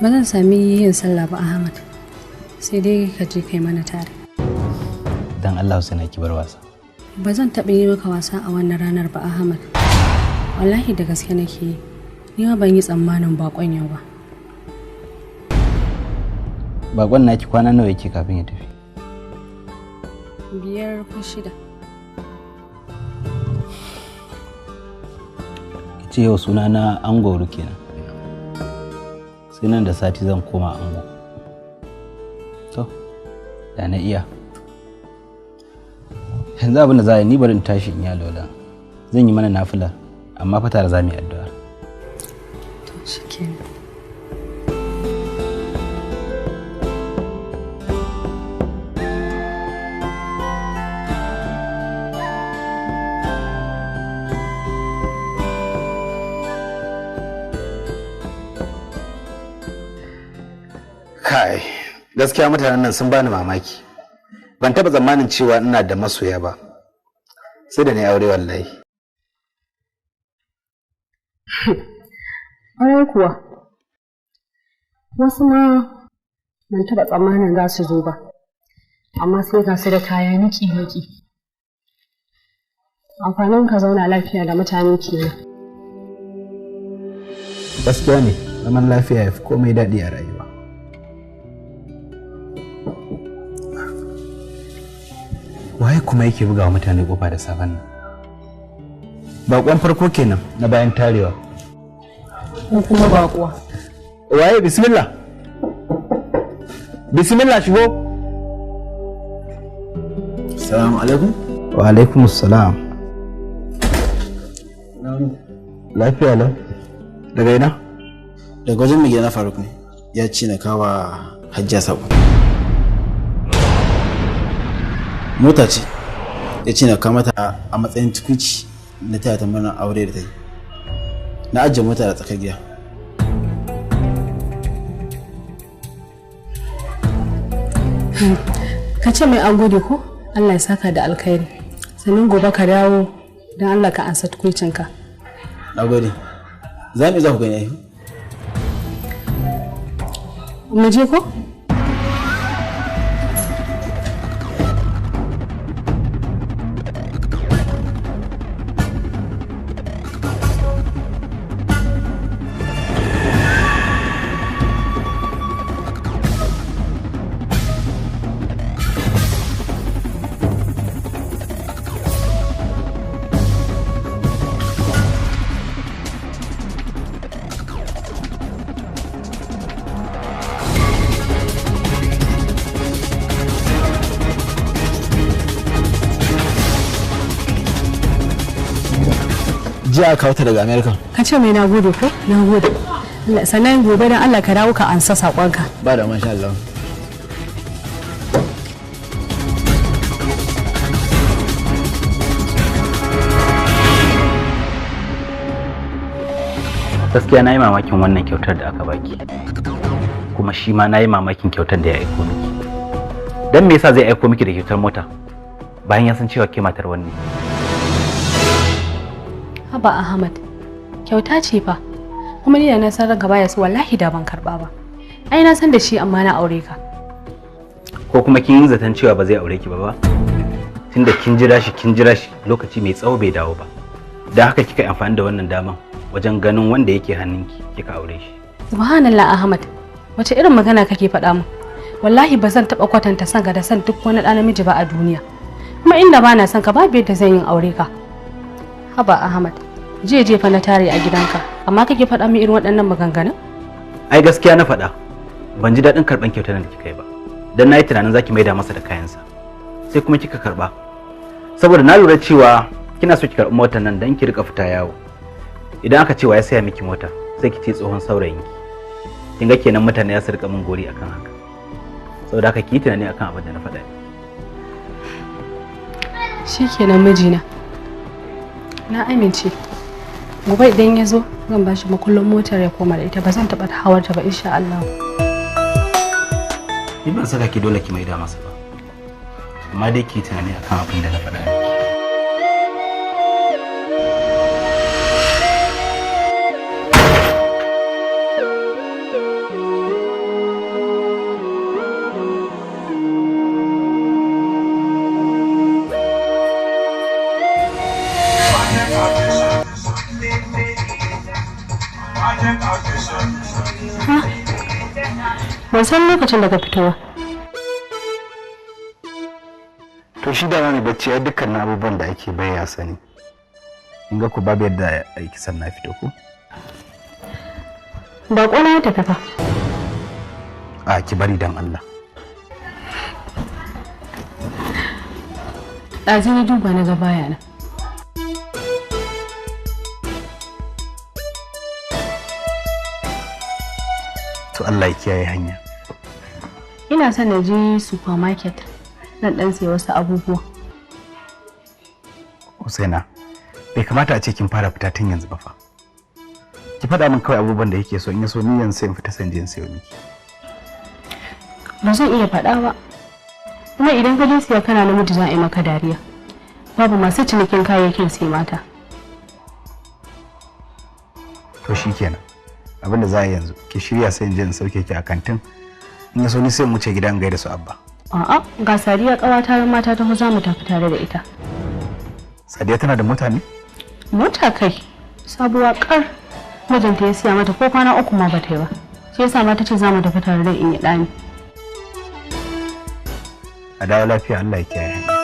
Ba zan sami yin sallah ba Ahmad. Sai dai ka je kai mana tare. Dan Allah Husaina, ki bar wasa. Ba zan taɓa yi maka wasa a wannan ranar ba Ahmad. Wallahi da gaske nake yi. Ni ma ban yi tsammanin bakon yau ba. Bakon naki kwana nawa yake kafin ya tafi? 5 ko 6. Ce yau suna na ango kenan. Sai nan da sati zan koma ango. To, da na iya. Yanzu abin da za a yi, ni bari in tashi in yi alwala. Zan yi mana nafila, amma fa tare za mu yi addu'a. To shikenan. Kai, gaskiya mutanen nan sun bani mamaki. Ban taba tsammanin cewa ina da masoya ba, sai da na yi aure wallahi. Ƙwarai kuwa. Wasu ma ban taɓa tsammanin za su zo ba, amma sai ga su da kaya niki-niki. Amfanin ka zauna lafiya da mutane kenan. Gaskiya ne, zaman lafiya ya fi komai daɗi a rayuwa. Waye kuma yake buga wa mutane kofa da safen nan? Bakon farko kenan na bayan tarewa. Ko kuma baƙuwa. Waye? Bismillah, bismillah, shigo. Assalamu alaikum. Wa alaikum assalam. Lafiya lau. Daga ina? Daga wajen mai gida na Faruk ne. Ya ce na kawa Hajjiya sako. Mota ce. Ya ce na kawo mata a matsayin tukuici na taya ta murnar aure da ta yi. Na ajiye mota da tsakar gida. Ka ce mai an gode ko? Allah ya saka da alkhairi. Sannan gobe ka dawo don Allah ka ansa tukuicinka. Na gode. Za mu iya za ku gani ai. Mu je ko? Jiya aka kawo ta daga America. Ka ce mai na gode ko? Na gode. Sannan gobe don Allah ka dawo ka ansa saƙonka. Ba da masha Allah. Gaskiya na yi mamakin wannan kyautar da aka baki, kuma shi ma na yi mamakin kyautar da ya aiko miki. Don me yasa zai aiko miki da kyautar mota bayan ya san cewa ke matar wani? Haba Ahmad, kyauta ce fa. Kuma ni da na san ranka baya so, wallahi da ban karba ba. Ai na san da shi amma na aure ka. Ko kuma kin yi zaton cewa ba zai aure ki ba tunda kin jira shi, kin jira shi lokaci mai tsawo bai dawo ba. Don haka kika yi amfani da wannan daman wajen ganin wanda yake hannunki kika aure shi. Subhanallah Ahmad, wace irin magana kake faɗa min? Wallahi ba zan taɓa kwatanta son ka da son duk wani ɗa namiji ba a duniya. Kuma inda ba na son ka, babu yadda zan yi aure ka. Haba Ahmad, jiya jefa na tare a gidanka, amma kake faɗa min irin waɗannan maganganun? Ai gaskiya na faɗa, ban ji daɗin karɓan kyautar da kika yi ba. Dan na yi tunanin zaki maida masa da kayansa, sai kuma kika karɓa. Saboda na lura cewa kina so ki karɓi motar nan dan ki rika fita yawo. Idan aka ce wa ya saya miki mota, sai ki ce tsohon saurayinki. Kin ga kenan mutane za su rika min gori akan haka. Saboda haka ki yi tunani akan abin da na faɗa. Shikenan mijina. Na amince. Gobe idan ya zo zan bashi makullin motar ya koma da ita, ba zan taɓa hawar ta ba insha Allah. Ni ban saka ki dole ki maida masa ba, amma dai ki yi tunani akan abin da na faɗa miki. Ban san lokacin da ka fito ba. To shi dama mai bacci ai dukkanin abubuwan da ake bai ya sani. In ga ku babu yadda aiki san na fito ko? Baƙo na ya tafi fa. A ki bari dan Allah. Ɗazu na duba na ga baya nan. To Allah ya kiyaye hanya. Ina son na je supermarket na ɗan sayi wasu abubuwa. Usaina, bai kamata a ce kin fara fita tun yanzu ba fa. Ki faɗa min kawai abubuwan da yake so in ya so ni yanzu sai in fita san je in sayo miki. Ba zan iya faɗa ba. Kuma idan ka je siya kana namiji za a yi maka dariya. Babu masu cinikin kayayyakin sai mata. To shikenan. Abin da za a yi yanzu ki shirya sai in je in sauke ki a kantin. In ya so ni sai mu wuce gida in gaida su Abba. A'a, ga Sadiya ƙawata mata ta za mu tafi tare da ita. Sadiya tana da mota ne? Mota kai, sabuwa kar. Mijinta ya siya mata ko kwana 3 ma bata yi ba. Shi yasa mata ce za mu tafi tare da in yi ɗani. A dawo lafiya, Allah ya kiyaye hanya.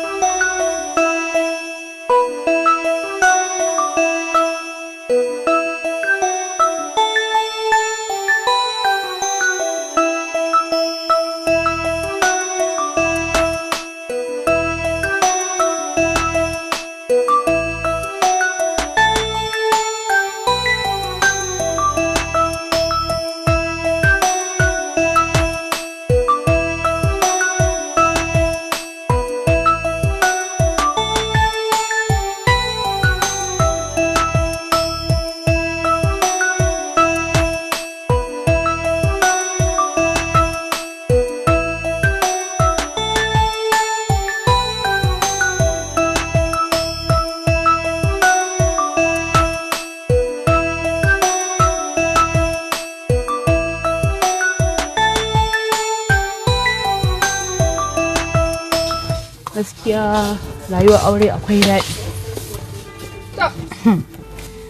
Gaskiya rayuwar aure akwai daɗi.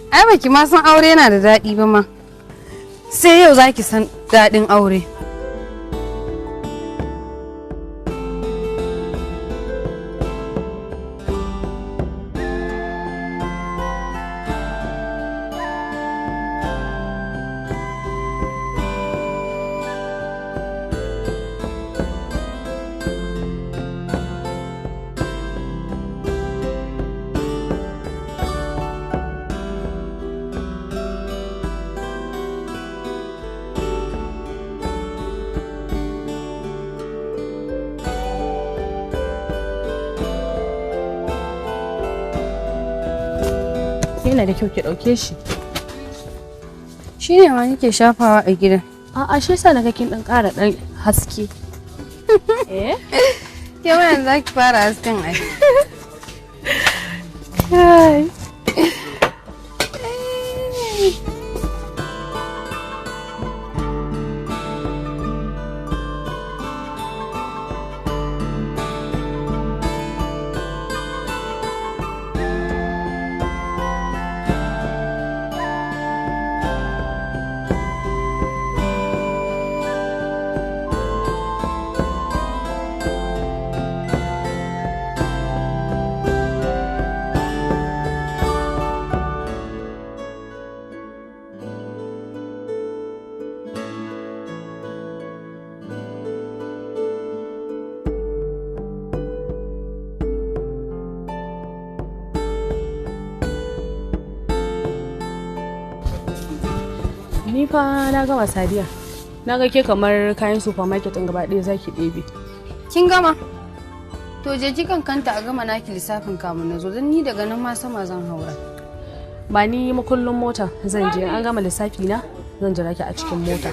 Ai baki ma san aure yana da daɗi ba ma. Sai yau zaki san daɗin aure. Yana da kyau ki ɗauke shi. Shi ne ma nake shafawa a gidan. A'a, shi yasa naga kin ɗan ƙara ɗan haske. Eh? Ke ma yanzu zaki fara hasken ai. Kai. Ni fa na gama Sadiya. Na ga ke kamar kayan supermarket ɗin gaba ɗaya zaki ɗebe. Kin gama? To je ki kan kanta a gama naki lissafin kamun na zo don ni daga nan ma sama zan haura. Ba ni makullin mota zan je an gama lissafi na zan jira ki a cikin mota.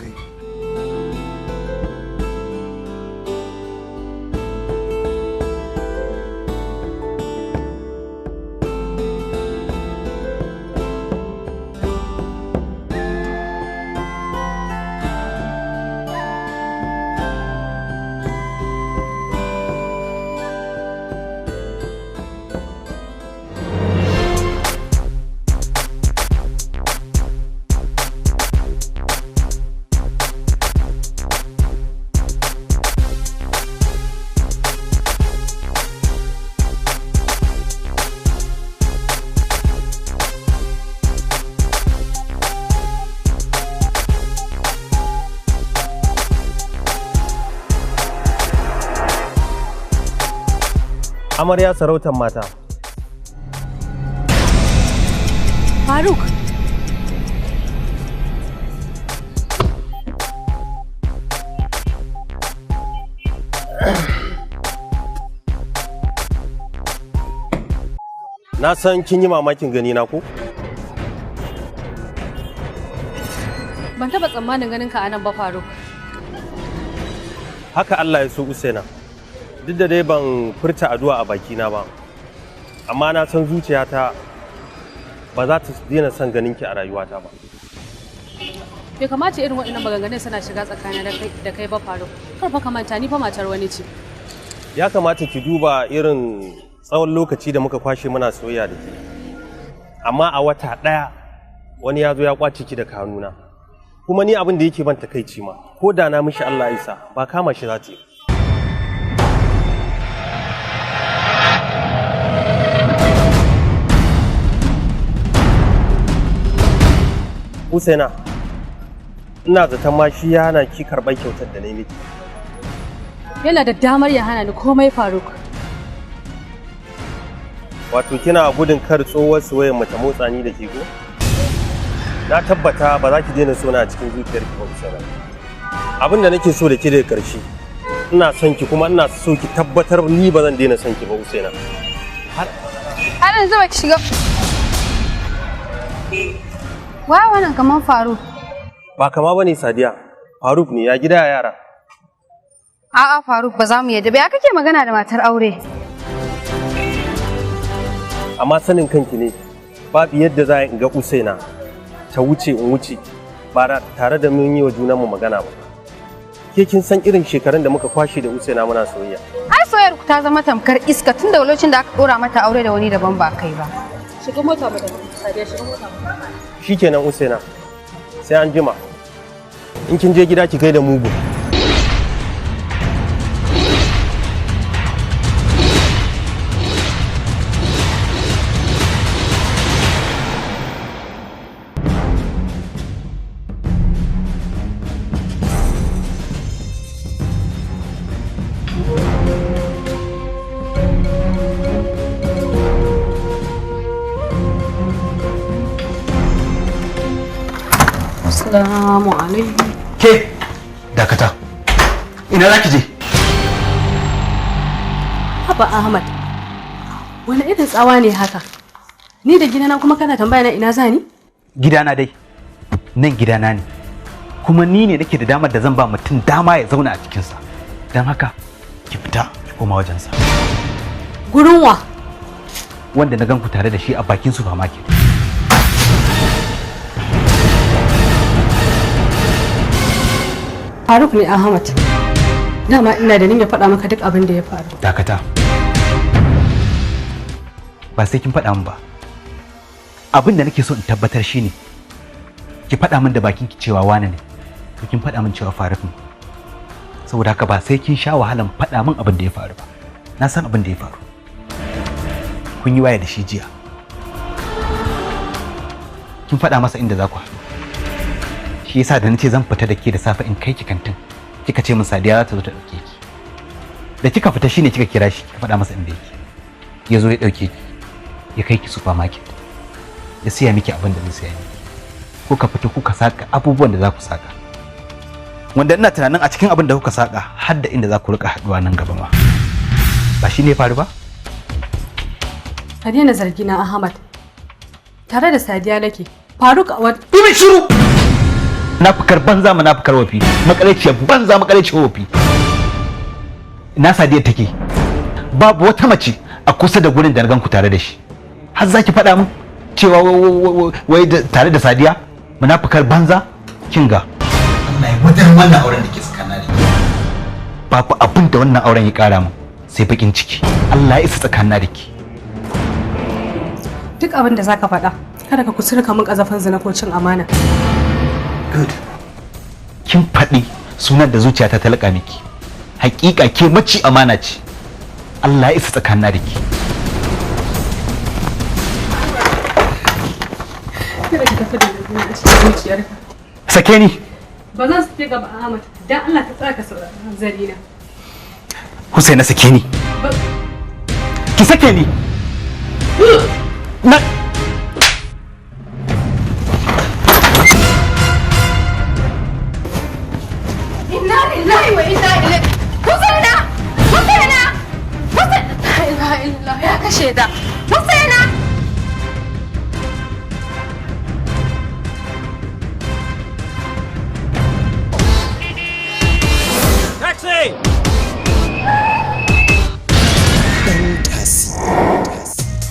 Amarya sarautar mata. Faruk. Na san kin yi mamakin gani na ko? Ban taba tsammanin ganin ka anan ba Faruk. Haka Allah ya so Usaina. Duk da dai ban furta addu'a a bakina ba, amma na san zuciyata ba za ta daina son ganin ki a rayuwata ba. Bai kamata irin waɗannan maganganun suna shiga tsakanin da kai ba Faruk. Kar fa ka manta ni fa matar wani ce. Ya kamata ki duba irin tsawon lokaci da muka kwashe muna soyayya da ke. Amma a wata ɗaya wani ya zo ya kwace ki daga hannuna. Kuma ni abin da yake ban takaici ma, ko da na mishi Allah isa ba kama shi za ta yi. Usaina, ina zaton ma shi ya hana ki karɓar kyautar da na yi miki. Yana da damar ya hana ni komai Faruk. Wato kina gudun kar tsohuwar soyayyar mu ta motsa ni da ke ko? Na tabbata ba za ki daina sona a cikin zuciyarki ba Usaina. Abin da nake so da ke daga ƙarshe, ina son ki kuma ina so ki tabbatar ni ba zan daina son ki ba Usaina. Har yanzu ba ki shiga. Wa wannan kaman Faruk. Ba kama bane Sadiya, Faruk ne ya gida yara. A'a Faruk ba za mu yadda ba, ya kake magana da matar aure? Amma sanin kanki ne, babu yadda za in ga Usaina ta wuce in wuce ba tare da mun yi wa junanmu magana ba. Ke kin san irin shekarun da muka kwashe da Usaina muna soyayya. Ai soyayyar ku ta zama tamkar iska tun da lokacin da aka dora mata aure da wani daban ba kai ba. Shiga mota mu tafi. Sadiya shiga mota mu tafi. Shikenan Usaina, sai an jima. In kin je gida ki kai da mugu. Assalamu alaikum. Ke dakata. Ina za ki je? Haba Ahmad. Wani irin tsawa ne haka? Ni da gidana kuma kana tambaya na ina zani? Gidana dai. Nan gidana ne. Kuma ni ne nake da damar da zan ba mutum dama ya zauna a cikinsa. Don haka ki fita ki koma wajensa. Gurin wa? Wanda na gan ku tare da shi a bakin supermarket. Faruk ne Ahmad. Dama ina da niyyar faɗa maka duk abin da ya faru. Dakata. Ba sai kin faɗa min ba. Abin da nake so in tabbatar shine ki faɗa min da bakin ki cewa wane ne. To kin faɗa min cewa Faruk ne. Saboda haka ba sai kin sha wahalan faɗa min abin da ya faru ba. Na san abin da ya faru. Kun yi waya da shi jiya. Kin faɗa masa inda za ku haɗu. Shi yasa da nace zan fita da ke da safe in kai ki kantin kika ce min Sadiya za ta zo ta dauke ki. Da kika fita shine kika kira shi kika faɗa masa inda yake. Ya zo ya dauke ki ya kai ki supermarket ya siya miki abin da zai siya miki. Kuka fita kuka saka abubuwan da za ku saka, wanda ina tunanin a cikin abin da kuka saka har da inda za ku rika haɗuwa nan gaba ma. Ba shine ya faru ba? Ka daina zargi na Ahmad. Tare da Sadiya nake. Faruk a wani Ime shiru! Munafukar banza, munafukar wafi, makaleciyar banza, makaleciyar wafi. Ina Sadiya take? Babu wata mace a kusa da gurin da na ganku tare da shi. Har zaki faɗa min cewa wai tare da Sadiya? Munafukar banza, kin ga. Allah ya wajen wannan auren da ke tsakanin da ke. Babu abin da wannan auren ya ƙara min sai bakin ciki. Allah ya isa tsakanin da ke. Duk abin da zaka faɗa, kada ka kusurka min ƙazafin zina ko cin amana. Good. Kin faɗi sunan da zuciyata ta laƙa miki. Hakika ke maci amana ce. Allah ya isa tsakanin da ke. Kada ka tafi da zargin a cikin zuciyarka. Sake ni. Ba zan sake gaba Ahmad. Dan Allah ka tsaya ka saurari hanzari na. Husaina sake ni. Ki sake ni. Na Inna lillahi wa inna ilaihi. Husaina! Husaina! Husaina! La ilaha illallah, ya kashe ta. Husaina! Taxi!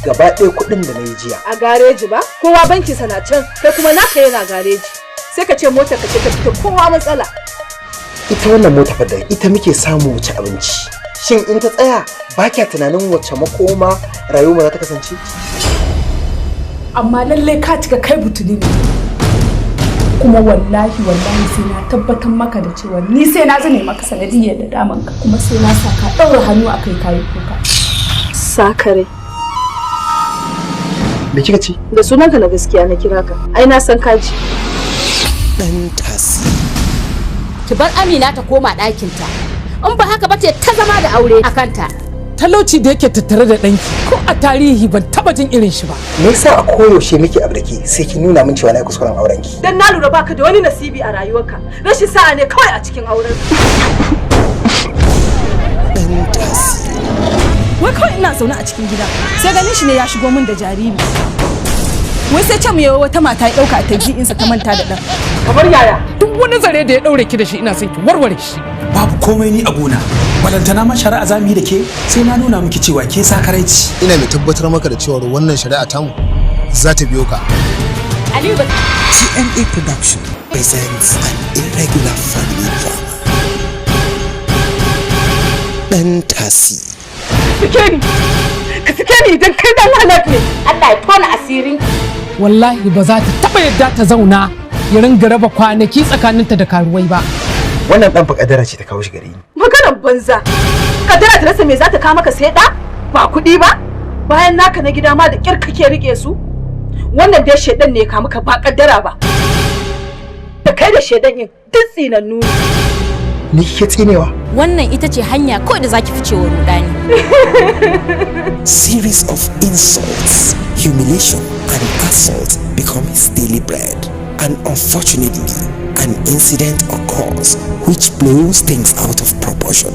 Gaba ɗaya kuɗin da na yi jiya. A gareji ba? Kowa bankinsa na can, kai kuma naka yana gareji. Sai ka ce motar ka ce ta fito kowa matsala. Ita wannan mota fa da ita muke samu mu ci abinci. Shin in ta tsaya ba kya tunanin wacce makoma rayuwar mu za ta kasance? Amma lallai ka cika kai butuli ne. Kuma wallahi wallahi sai na tabbatar maka da cewa ni sai na zame maka sanadiyyar da daman ka, kuma sai na sa ka ɗaura hannu a kai kayi kuka. Sakare. Me kika ce? Da sunanka na gaskiya na kira ka. Ai na san kaji. Dan tasi. Ki bar Amina ta koma ɗakinta. In ba haka ba ce ta zama da aure a kanta. Talauci da yake tattare da ɗanki ko a tarihi ban taba jin irin shi ba. Me yasa a koyaushe muke abu da ke sai ki nuna min cewa na yi kuskuren auren ki? Dan na lura baka da wani nasibi a rayuwarka. Rashin sa'a ne kawai a cikin auren. Dan tasi. Wai kawai ina zaune a cikin gida. Sai ganin shi ne ya shigo min da jariri. Wai sai ce mu yayi wata mata ya dauka a taxi insa ta manta da ɗan. Kamar yaya? Duk wani zare da ya ɗaure ki da shi ina son ki warware shi. Babu komai ni a gona. Balantana ma shari'a za mu yi da ke sai na nuna miki cewa ke sakaraici. Ina mai tabbatar maka da cewa wannan shari'a tamu za ta biyo ka. Aliyu ba TMA Production presents an irregular family drama. Dan tasi. Sike ni. Ka sike ni idan kai dan halak ne. Allah ya tona asirin. Wallahi ba za ta taba yadda ta zauna ya ringa raba kwanaki tsakaninta da karuwai ba. Wannan ɗan fa kadara ce ta kawo shi gare ni. Maganar banza. Kadara ta rasa me za ta kawo maka sai ɗa? Ba kuɗi ba? Bayan naka na gida ma da ƙyar kake rike su? Wannan dai shedan ne ya kawo maka ba kaddara ba. Da kai da shedan yin duk tsinannu ne. Ni kike tsinewa? Wannan ita ce hanya kawai da zaki fice wa rudani. Series of insults, humiliation, and assault become his daily bread. And unfortunately, an incident occurs which blows things out of proportion.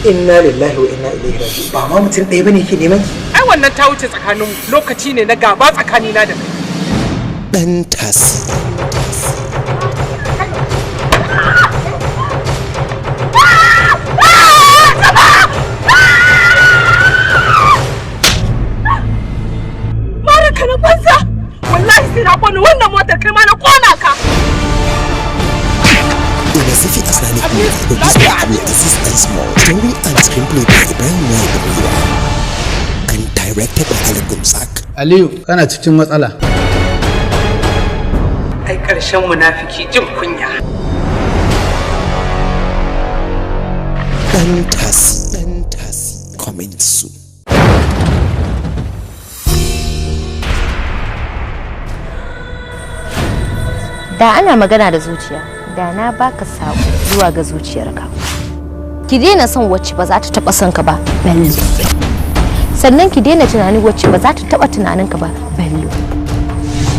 Inna lillahi wa inna ilaihi raji'un. Ba ma mutum ɗaya bane ke neman ki. Ai wannan ta wuce tsakanin lokaci ne na gaba tsakanina da kai. Dan tasi. Maraka na banza! Wallahi sai na kona wannan motar kai ma na kona ka. A Nazifi Asnanic movie produced by Abdulaziz and Small, story and screenplay by Ibrahim Y. Ibrahim, and directed by Ali Gumzak. Aliyu kana cikin matsala. Ai ƙarshen munafiki jin kunya. Dan tasi. Dan tasi. Coming soon. Da ana magana da zuciya, da na baka sako zuwa ga zuciyarka. Ki daina son wacce ba za ta taba son ka ba, Bello. Sannan ki daina tunanin wacce ba za ta taba tunanin ka ba, Bello.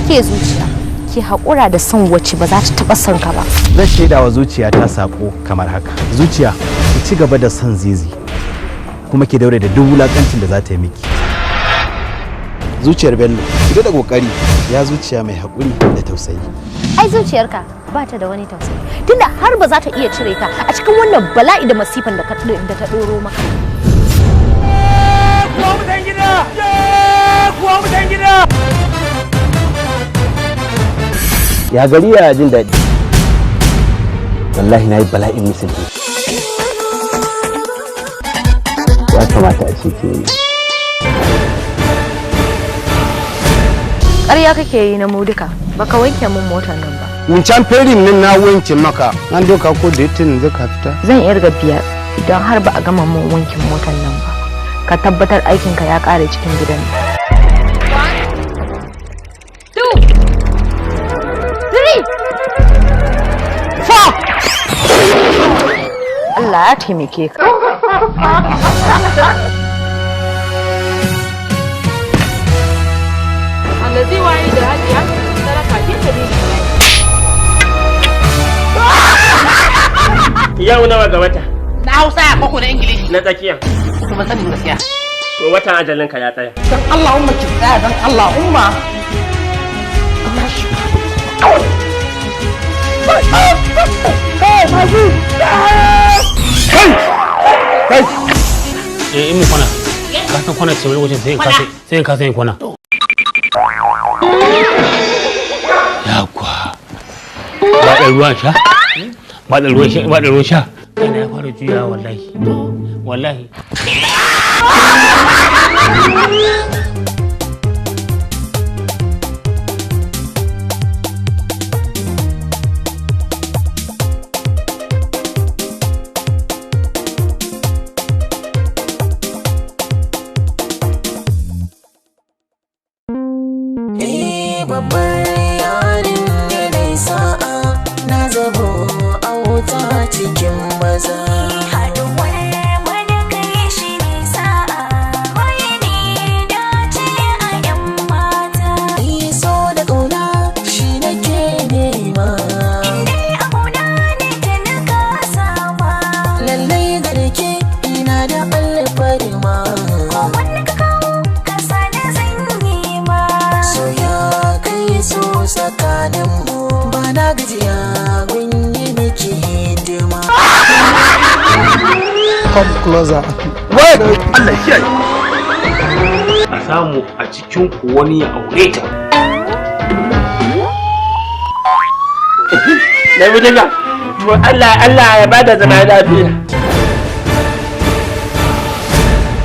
Ke zuciya, ki haƙura da son wacce ba za ta taba son ka ba. Zan shaida wa zuciya ta sako kamar haka. Zuciya, ki ci gaba da son Zizi kuma ki daure da duk wulakancin da za ta yi miki. Zuciyar Bello, ki da kokari, ya zuciya mai haƙuri da tausayi. Ai zuciyarka ba ta da wani tausayi, tunda har ba za ta iya cire ka a cikin wannan bala'i da masifan da ta ɗoro maka. Kuwa mutan gida! Kuwa mutan gida! Ya gari ya jin daɗi. Wallahi na yi bala'in misin. Ya kamata a ce ke yi. Ƙarya kake yi na mu duka, baka wanke min motar nan ba. Wancan ferin nan na wanke maka, an doka ko da yatin zaka fita. Zan irga 5 idan har ba a gama min wankin motar nan ba. Ka tabbatar aikinka ya ƙare cikin gidan. 2 3 4 Allah ya taimake ka. Yau nawa ga wata? Na Hausa ko na Ingilishi? Na tsakiya. To ban sani gaskiya. To watan ajalinka ya tsaya. Dan Allah umma ki tsaya, dan Allah umma. Kai! Eh, in mu kwana. Ka san kwana ce wani lokacin sai in kasa sai in kasa yin kwana. Yawwa. Ba da ruwan sha? Ba da ruwan sha, ba da ruwan sha. Kaina ya fara juyawa wallahi. Wallahi. Eh, babbar yarinya dai sa'a na zabo a wuta cikin maza. Haɗuwar mu da kai shi ne sa'a, waye ne dace a 'yan mata. Ni so da ƙauna shi nake nema. Indai abuna ne tuni ka saba. Lallai garke ina da alfarma. Ko wani ka kawo ka sani zan yi ma. So ya kai so tsakaninmu ba na gajiya gun yi miki hidima. Come closer. Wait! Allah kiyaye. A samu a cikin ku wani ya aure ta. Na bi daga. Allah Allah ya bada zama lafiya.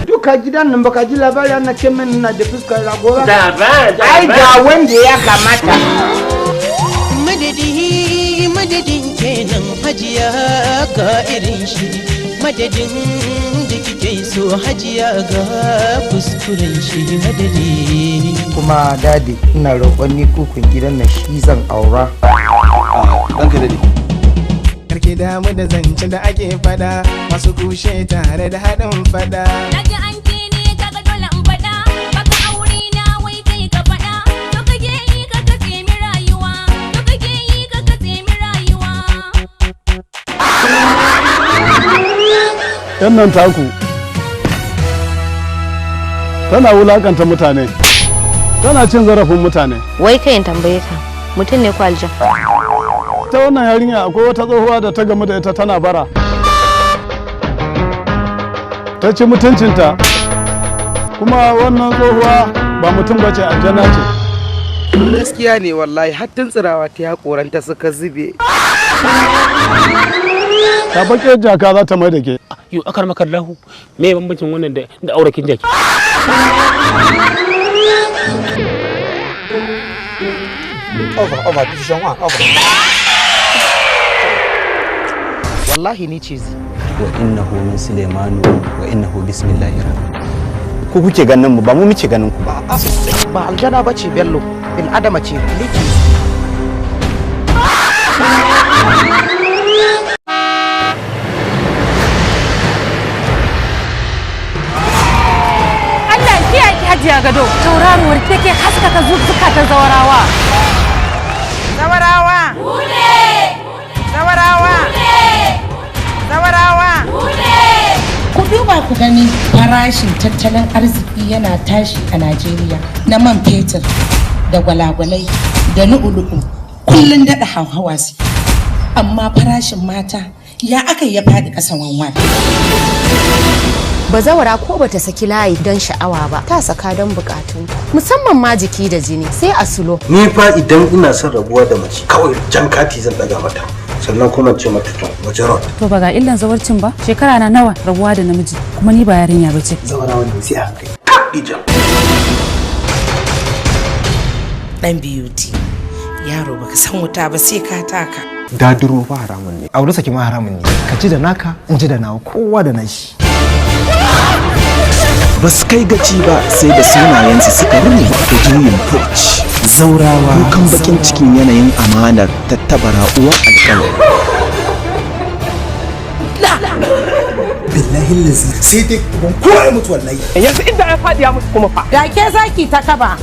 Duka gidan nan baka ji labari ana ce min na da fuskar rago ba? Da ba, da Ai ba. ga wanda ya kamata. Madadi, madadin kenan hajiya, ga irin shi madadin da kike so hajiya, ga kuskuren shi madadi. Kuma dadi, ina roƙon ni kukun gidan nan shi zan aura. Ranka dade. Karki damu da zancen da ake fada, masu kushe tare da haɗin fada. Naji an ce ne kaga dole in faɗa, baka aure na wai kai ka faɗa, to kake yi ka katse min rayuwa, to kake yi ka katse min rayuwa. Yan nan taku tana wulakanta mutane, tana cin zarafin mutane. Wai kai in tambaye ka, mutum ne ko aljan? Ta wannan yarinya akwai wata tsohuwa da ta gamu da ita tana bara, ta ci mutuncinta. Kuma wannan tsohuwa ba mutum bace, aljanna ce. Gaskiya ne wallahi, har tuntsirawa ta hakoranta suka zube. Ta baƙe jaka za ta mai da ke. Yo akar makar lahu, me bambancin wannan da aurakin jaki? Over, over, position one, over. Wallahi ni ce zi. Wa innahu min sulaimanu wa innahu bismillahir ku kuke ganin mu, ba mu muke ganin ku ba. Ba aljana ba ce Bello, bil adama ce ni ce. Allah ya kiyaye ki Hajiya Gado. Tauraruwar take haskaka zukatan zawarawa. Zawarawa! Zawarawa! Zawarawa! Ku duba ku gani farashin tattalin arziki yana tashi a Najeriya na man fetur da gwalagwalai da nu'ulu'u kullum daɗa hauhawa su. Amma farashin mata ya aka yi ya faɗi ƙasan wanwan. Bazawara ko bata saki layi don sha'awa ba, ta saka don bukatunta. Musamman ma jiki da jini sai a sulo. Ni fa idan ina son rabuwa da mace, kawai jan kati zan daga mata, sannan kuma in ce mata to waje road. To ba ga illan zawarcin ba? Shekara na nawa rabuwa da namiji, kuma ni ba yarinya bace. Zawara wannan sai a hankali. Dan beauty, yaro baka san wuta ba sai ka taka. Daduro fa haramun ne. Aure saki ma haramun ne. Ka ci da naka, in ci da nawa, kowa da nashi. Ba su kai gaci ba sai da sunayensu suka rune da juyin Purch. Zaurawa kukan bakin cikin yanayin amanar tattabara uwar alkawari. Billahi lazi sai dai uban kowa ya mutu wallahi. Yanzu inda ya faɗi ya mutu kuma fa. Da ke zaki ta kaba.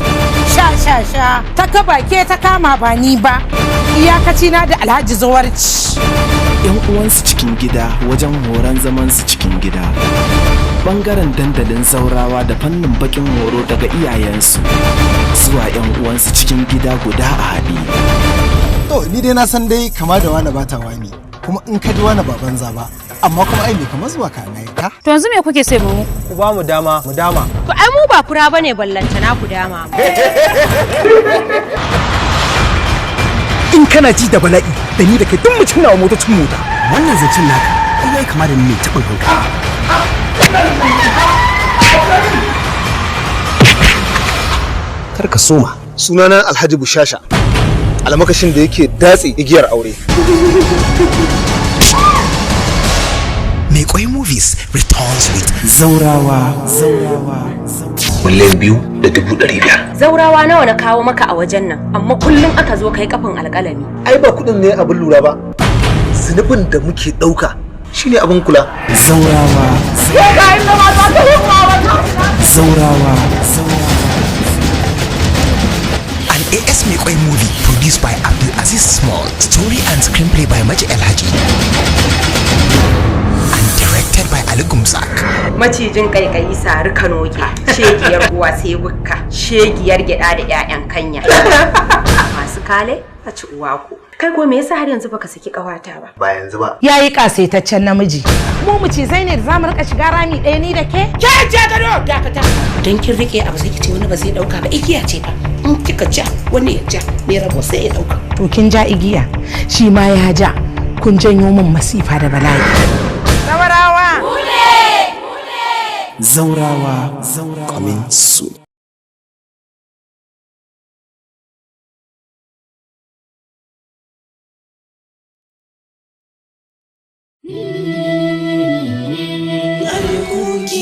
Sha sha sha, ta kaba ke ta kama ba ni ba. Iyakaci na da Alhaji Zawarci. Yan uwansu cikin gida wajen horon zamansu cikin gida. Bangaren dandalin zaurawa da fannin bakin horo daga iyayensu zuwa yan uwansu cikin gida guda a haɗe. To ni dai na san dai kama da wani bata wani, kuma in ka ji wani ba banza ba, amma kuma ai me kama zuwa ka na ka. To yanzu me kuke so mu? Ku ba mu dama mu dama. To ai mu ba fura bane, ballantana ku dama mu. In kana ji da bala'i da ni da kai duk mutum nawa motocin mota. Wannan zancen naka ai yayi kama da ni mai taɓin hankali. Kar ka soma. Sunana Alhaji Bushasha. Almakashin da yake datse igiyar aure. Mai Kwai Movies returns with Zaurawa. Zaurawa. 2,500,000. Zaurawa nawa na kawo maka a wajen nan, amma kullum aka zo kai kafin alƙalami. Ai ba kuɗin ne abin lura ba. Zunubin da muke ɗauka shine abin kula. Zaurawa. Zaurawa. An AS Mai Kwai movie produced by Abdul Aziz Small, story and screenplay by Maji El Haji, and directed by Ali Gumzak. Macijin kaikayi sari kanoke, shegiyar uwa sai bukka, shegiyar gyada da 'ya'yan kanya. Masu kale a ci uwa ku. Kai ko me yasa har yanzu baka saki kawata ba? Ba yanzu ba. Ya yi kasaitaccen namiji. Mu macizai ne da za mu rika shiga rami ɗaya ni da ke? Ke je gado dakata. Dan kin rike abu sai ki ce wani ba zai dauka ba, igiya ce fa. In kika ja wani ya ja, mai rabo sai ya dauka. To kin ja igiya, shi ma ya ja. Kun janyo min masifa da bala'i. Zawarawa! Zaurawa. Zaurawa. Coming soon. Alkuki.